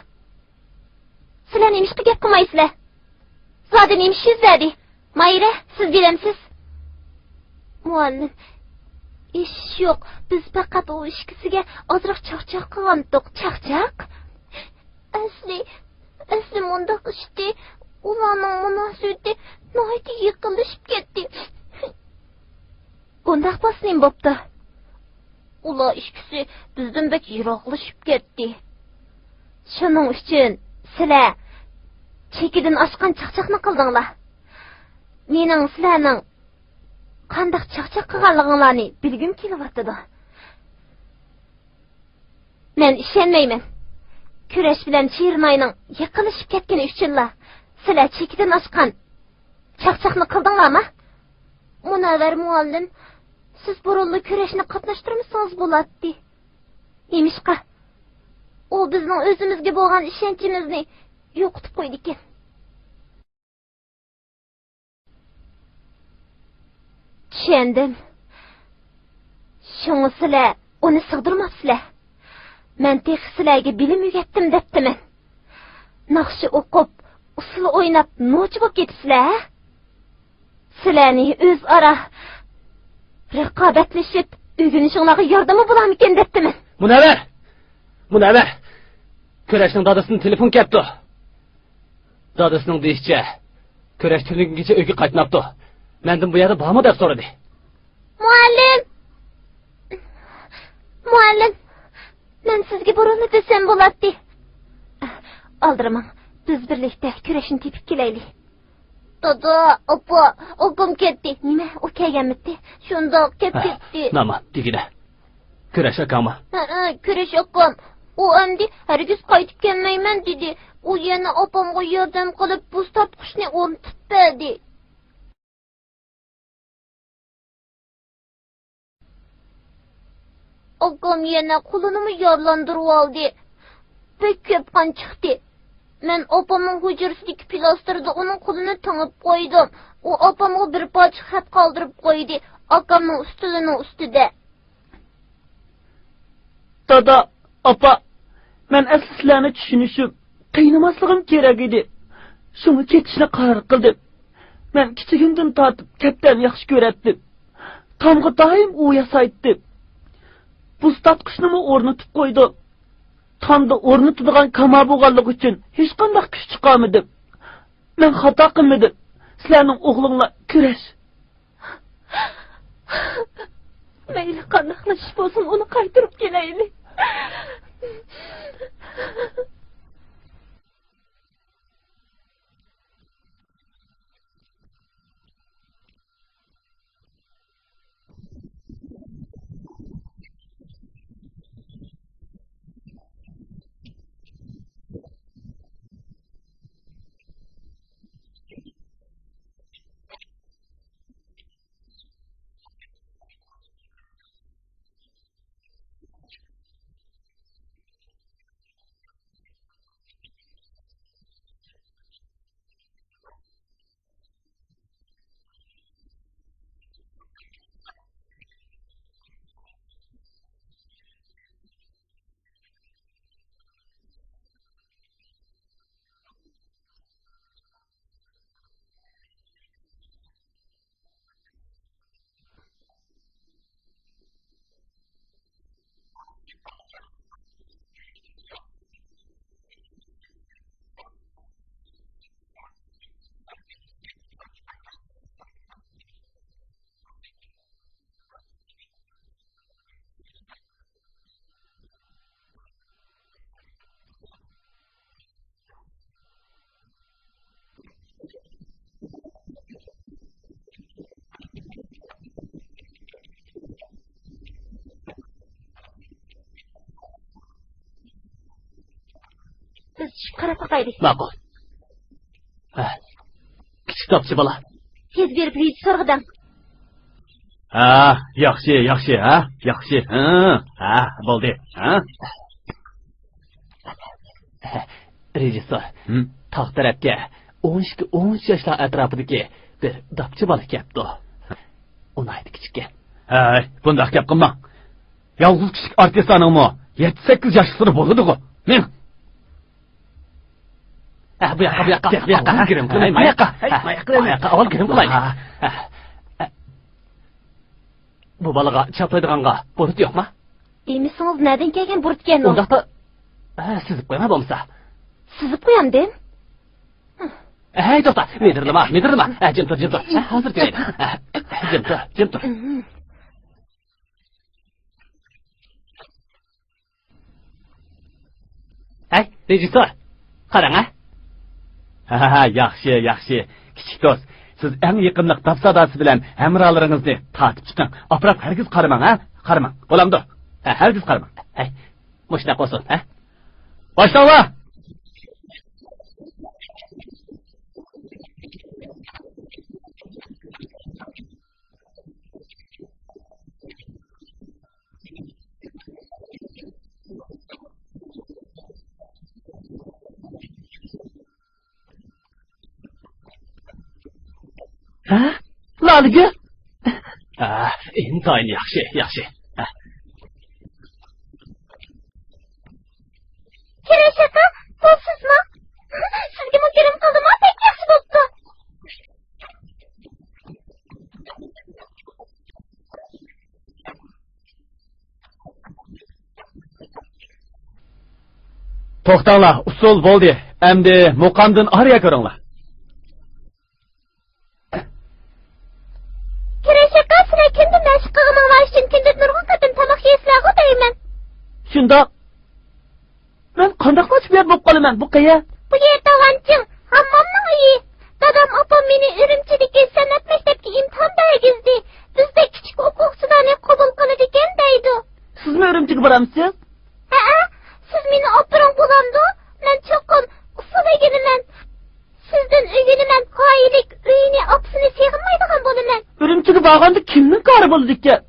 سىلەر نېمىشقا گەپ قىلمايسىلەر؟ زادى نېمە ئىش يۈز بەردى؟ ماھىرە، سىز بىلەمسىز؟ مۇئەللىم، ھېچ ئىش يوق. بىز پەقەت ئۇ ئىككىسىگە ئازراق چاقچاق قىلغانتۇق. چاقچاق؟ ئەسلى، ئەسلى مۇنداق ئىشتى. ئۇلارنىڭ مۇناسىۋىتى ناھايىتى يېقىنلىشىپ كەتتى. بۇنداق بولسا نېمە بوپتۇ؟ ئۇلار ئىككىسى بىزدىن بەك يىراقلىشىپ كەتتى. شۇنىڭ ئۈچۈن سىلەر چېكىدىن ئاشقان چاقچاقنى قىلدىڭلار. مېنىڭ سىلەرنىڭ قانداق چاقچاق قىلغانلىقىڭلارنى بىلگۈم كېلىۋاتىدۇ. مەن ئىشەنمەيمەن. كۈرەش بىلەن شېرىناينىڭ يېقىنلىشىپ كەتكىنى ئۈچۈنلا سىلەر چېكىدىن ئاشقان چاقچاقنى قىلدىڭلارما؟ مۇنەۋۋەر مۇئەللىم، سىز بۇرۇنلا كۈرەشنى قاتناشتۇرمىسىڭىز بولاتتى. نېمىشقا؟ ئۇ بىزنىڭ ئۆزىمىزگە بولغان ئىشەنچىمىزنى يوقىتىپ قويىدىكەن. چۈشەندىم. شۇڭا سىلەر ئۇنى سىغدۇرماپسىلەر. مەن تېخى سىلەرگە بىلىم ئۆگەتتىم دەپتىمەن. ناخشا ئوقۇپ، ئۇسسۇل ئويناپ، نوچى بولۇپ كېتىپسىلەر، ھە؟ سىلەرنى ئۆزئارا رىقابەتلىشىپ ئۆگىنىشىڭلارغا ياردىمى بولارمىكىن دەپتىمەن. مۇنەۋۋەر! مۇنەۋۋەر! كۈرەشنىڭ دادىسىدىن تېلېفون كەپتۇ. دادىسىنىڭ دېيىشىچە، كۈرەش تۈنۈگۈنگىچە ئۆيگە قايتماپتۇ. مەندىن بۇ يەردە بارمۇ دەپ سورىدى. مۇئەللىم! مۇئەللىم! مەن سىزگە بۇرۇنلا دېسەم بولاتتى. ئالدىرىماڭ، بىز بىرلىكتە كۈرەشنى تېپىپ كېلەيلى. دادا، ئاپا، ئاكام كەتتى. نېمە، ئۇ كەلگەنمىتى؟ شۇنداق، كەپ ھە، كەتتى. نامان، دېگىنە. كۈرەش ئاكاڭمۇ؟ ھەئە، كۈرەش ئاكام. ئۇ ئەمدى ھەرگىز قايتىپ كەلمەيمەن دېدى. ئۇ يەنە ئاپامغا ياردەم قىلىپ، بۇز تارتقۇچنى ئورنىتىپ بەردى. ئاكام يەنە قولىنىمۇ يارىلاندۇرۇۋالدى. بەك كۆپ قان چىقتى. مەن ئاپامنىڭ ھۇجرىسىدىكى پىلاستىردا ئۇنىڭ قولىنى تېڭىپ قويدۇم. ئۇ ئاپامغا بىر پارچە خەت قالدۇرۇپ قويدى، ئاكامنىڭ ئۈستىلىنىڭ ئۈستىدە. دادا، ئاپا، مەن ئەسلى سىلەرنى چۈشىنىشىپ، قىينىماسلىقىم كېرەك ئىدى. شۇڭا كېتىشنى قارار قىلدىم. مەن كىچىكىمدىن تارتىپ كەپتەرنى ياخشى كۆرەتتىم. تامغا دائىم ئۇۋا ياسايتتىم. بۇز تارتقۇچنىمۇ ئورنىتىپ قويدۇم. تامدا ئورنىتىدىغان كاما بولغانلىقى ئۈچۈن ھېچقانداق كۈچ چىقارمىدىم. مەن خاتا قىلمىدىم. سىلەرنىڭ ئوغلۇڭلار كۈرەش. مەيلى، قانداقلا ئىش بولسۇن، ئۇنى قايتۇرۇپ كېلەيلى. چۈشۈپ قاراپ باقايلى. ماقۇل. ھە. كىچىك داپچى بالا. تېز بېرىپ رېژىسسورغا دەڭ. ھە، ياخشى، ياخشى، ھە، ياخشى. ھە، ھە، بولدى. ھە. رېژىسسور، ھىم؟ تاغ تەرەپكە ئون ئىككى، ئون ئۈچ ياشلار ئەتراپىدىكى بىر داپچى بالا كەپتۇ. ئۇ ناھايىتى كىچىككەن. ھەي، بۇنداق گەپ قىلماڭ. يالغۇز كىچىك ئارتىسلارنىڭمۇ يەتتە، سەككىز ياشلىرى بولىدىغۇ. مېڭ. ھە، بۇ ياققا، بۇ ياققا، بۇ ياققا، ئاۋۋال گىرىم قىلايلى. ھە، بۇ ياققا، بۇ ياققا، ئاۋۋال گىرىم قىلايلى. ھە، ھە. بۇ بالىغا چاپلايدىغانغا بۇرۇت يوقما؟ دېمىسىڭىز، نەدىن كەلگەن بۇرۇتكەن ئۇ؟ ئۇنداقتا، ھە، سىزىپ قويما بولمىسا. سىزىپ قويامدىم؟ ھەي، توختا، مىدىرلىما، مىدىرلىما. ھە، جىم تۇر، جىم تۇر. ھە، ھازىر كېلەي. ھە، جىم تۇر، جىم تۇر. ھەي، رېژىسسور، قاراڭ، ھە. ھە، ھە، ياخشى، ياخشى. كىچىك دوست، سىز ئەڭ يېقىملىق داپساداسى بىلەن ھەمراھلىرىڭىزنى تارتىپ چىقىڭ. ئاپىراپ ھەرگىز قارىماڭ، ھە؟ قارىماڭ. بولامدۇ؟ ھە، ھەرگىز قارىماڭ. ھەي، مۇشۇنداق بولسۇن، ھە؟ باشلاڭلار! ھە؟ لالىگۈل؟ ھە، ئىنتايىن ياخشى، ياخشى. ھە. كىرىش ئاكا، بۇ سىزمۇ؟ سىزگىمۇ گىرىم قىلدىمۇ؟ بەك ياخشى بوپتۇ. توختاڭلار، ئۇسسۇل بولدى. ئەمدى مۇقامدىن ئارىيە كۆرۈڭلار. كىرىش ئاكا، سىلەر كۈندە مەشىق قىلغىنىڭلار ئۈچۈن كۈندە نۇرغۇن قېتىم تاماق يەيسىلەرغۇ دەيمەن. شۇنداق. مەن قانداقلا شۇ يەردە بولۇپ قالىمەن؟ بۇ قەيەر؟ بۇ يەر داۋانچىڭ، ھاممامنىڭ ئۆيى. دادام، ئاپام مېنى ئۈرۈمچىدىكى سەنئەت مەكتەپكە ئىمتىھان بەرگۈزدى. بىزدەك كىچىك ئوقۇغۇچىلارنى قوبۇل قىلىدىكەن دەيدۇ. سىزمۇ ئۈرۈمچىگە بارامسىز؟ ھەئە، سىز مېنى ئاپىرىڭ بولامدۇ؟ مەن چوقۇم ئۇسسۇل ئۆگىنىمەن. سىزدىن ئۆگىنىمەن، غايىلىك، ئۆيىنى، ئاپىسىنى سېغىنمايدىغان بولىمەن. ئۈرۈمچىگە بارغاندا كىمنىڭ كارى بولىدىكەن؟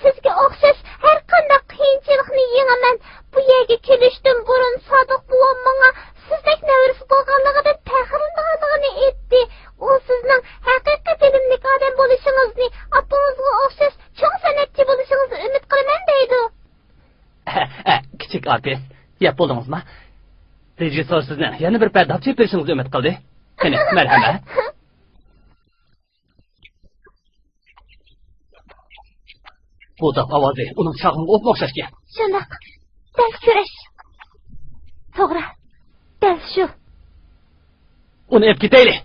سىزگە ئوخشاش ھەر قانداق قىيىنچىلىقنى يېڭىمەن. بۇ يەرگە كېلىشتىن بۇرۇن سادىق بوۋام ماڭا سىزدەك نەۋرىسى بولغانلىقىدىن پەخىرلىنىدىغانلىقىنى ئېيتتى. ئۇ سىزنىڭ ھەقىقىي بىلىملىك ئادەم بولۇشىڭىزنى، ئاپىڭىزغا ئوخشاش چوڭ سەنئەتچى بولۇشىڭىزنى ئۈمىد قىلىمەن دەيدۇ. كىچىك ئارتىس، يەپ بولدىڭىزما؟ رېژىسسور سىزنىڭ يەنە بىر پەردە چېلىپ بېرىشىڭىزنى ئۈمىد قىلدى. قېنى، مەرھەمەت. بۇ داپ ئاۋازى ئۇنىڭ چالغىنىغا ئوپمۇ ئوخشاشكەن. شۇنداق. دەل كۈرەش. توغرا. دەل شۇ. ئۇنى ئېلىپ كېتەيلى.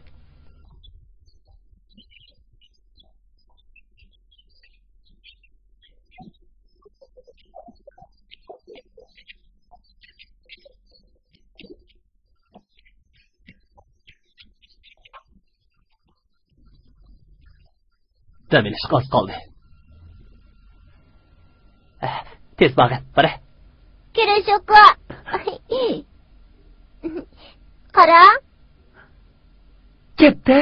دەم ئېلىشقا ئاز قالدى. تېز بارغىن، بارە. كىرىش ئۇكا. قارا. كەتتە.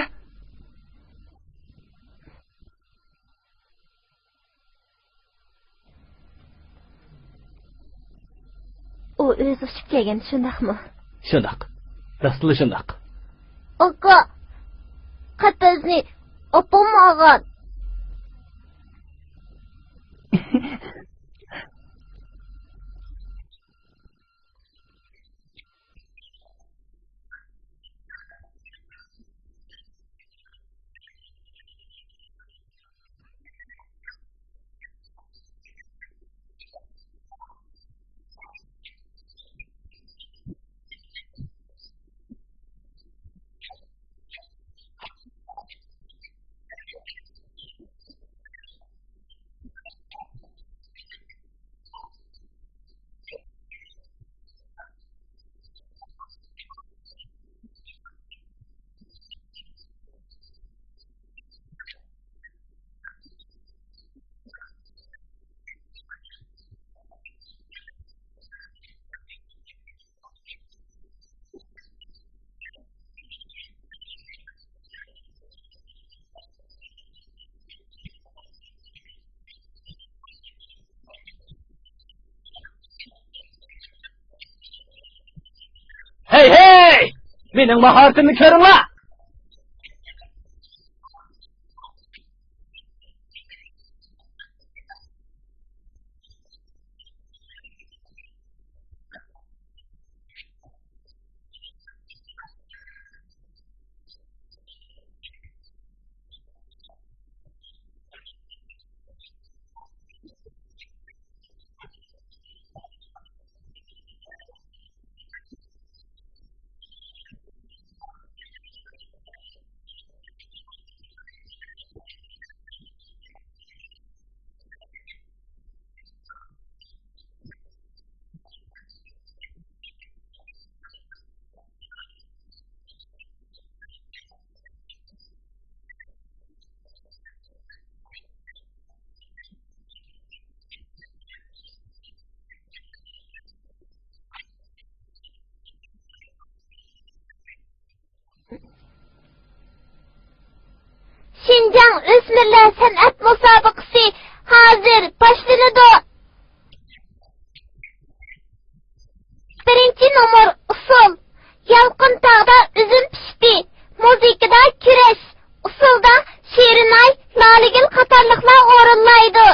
ئۇ ئۆزى ئۇچۇپ كەلگەن، شۇنداقمۇ؟ شۇنداق. راستلا شۇنداق. ئاكا، قەپەسنى ئاپاممۇ ئالغان. مېنىڭ ماھارىتىمنى كۆرۈڭلار! شىنجاڭ ئۆسمۈرلەر سەنئەت مۇسابىقىسى ھازىر باشلىنىدۇ. بىرىنچى نومۇر ئۇسسۇل. يالقۇن تاغدا ئۈزۈم پىشتى. مۇزىكىدا كۈرەش. ئۇسسۇلدا شېرىناي، لالىگۈل قاتارلىقلار ئورۇنلايدۇ.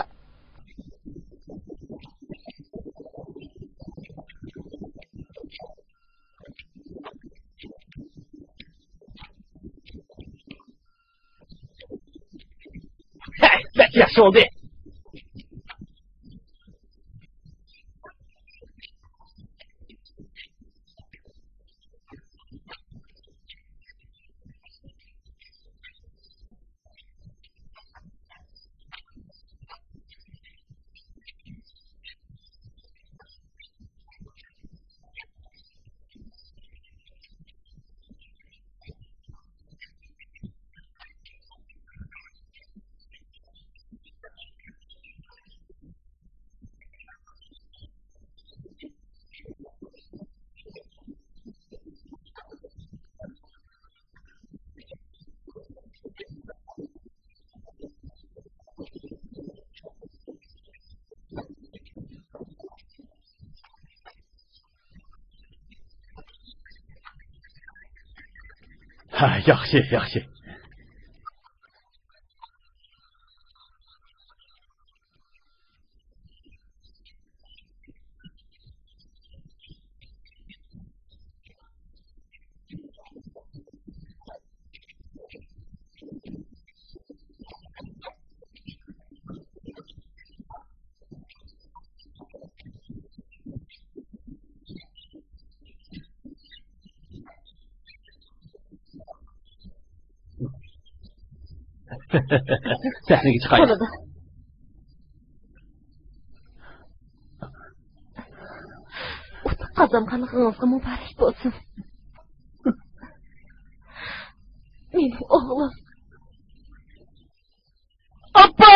ھەي، بەك ياخشى بولدى. ھە، ياخشى، ياخشى. سەھنىگە چىقايلى. بولىدۇ. ئۇتۇق قازانغانلىقىڭىزغا مۇبارەك بولسۇن. مېنىڭ ئوغلۇم. ئاپا!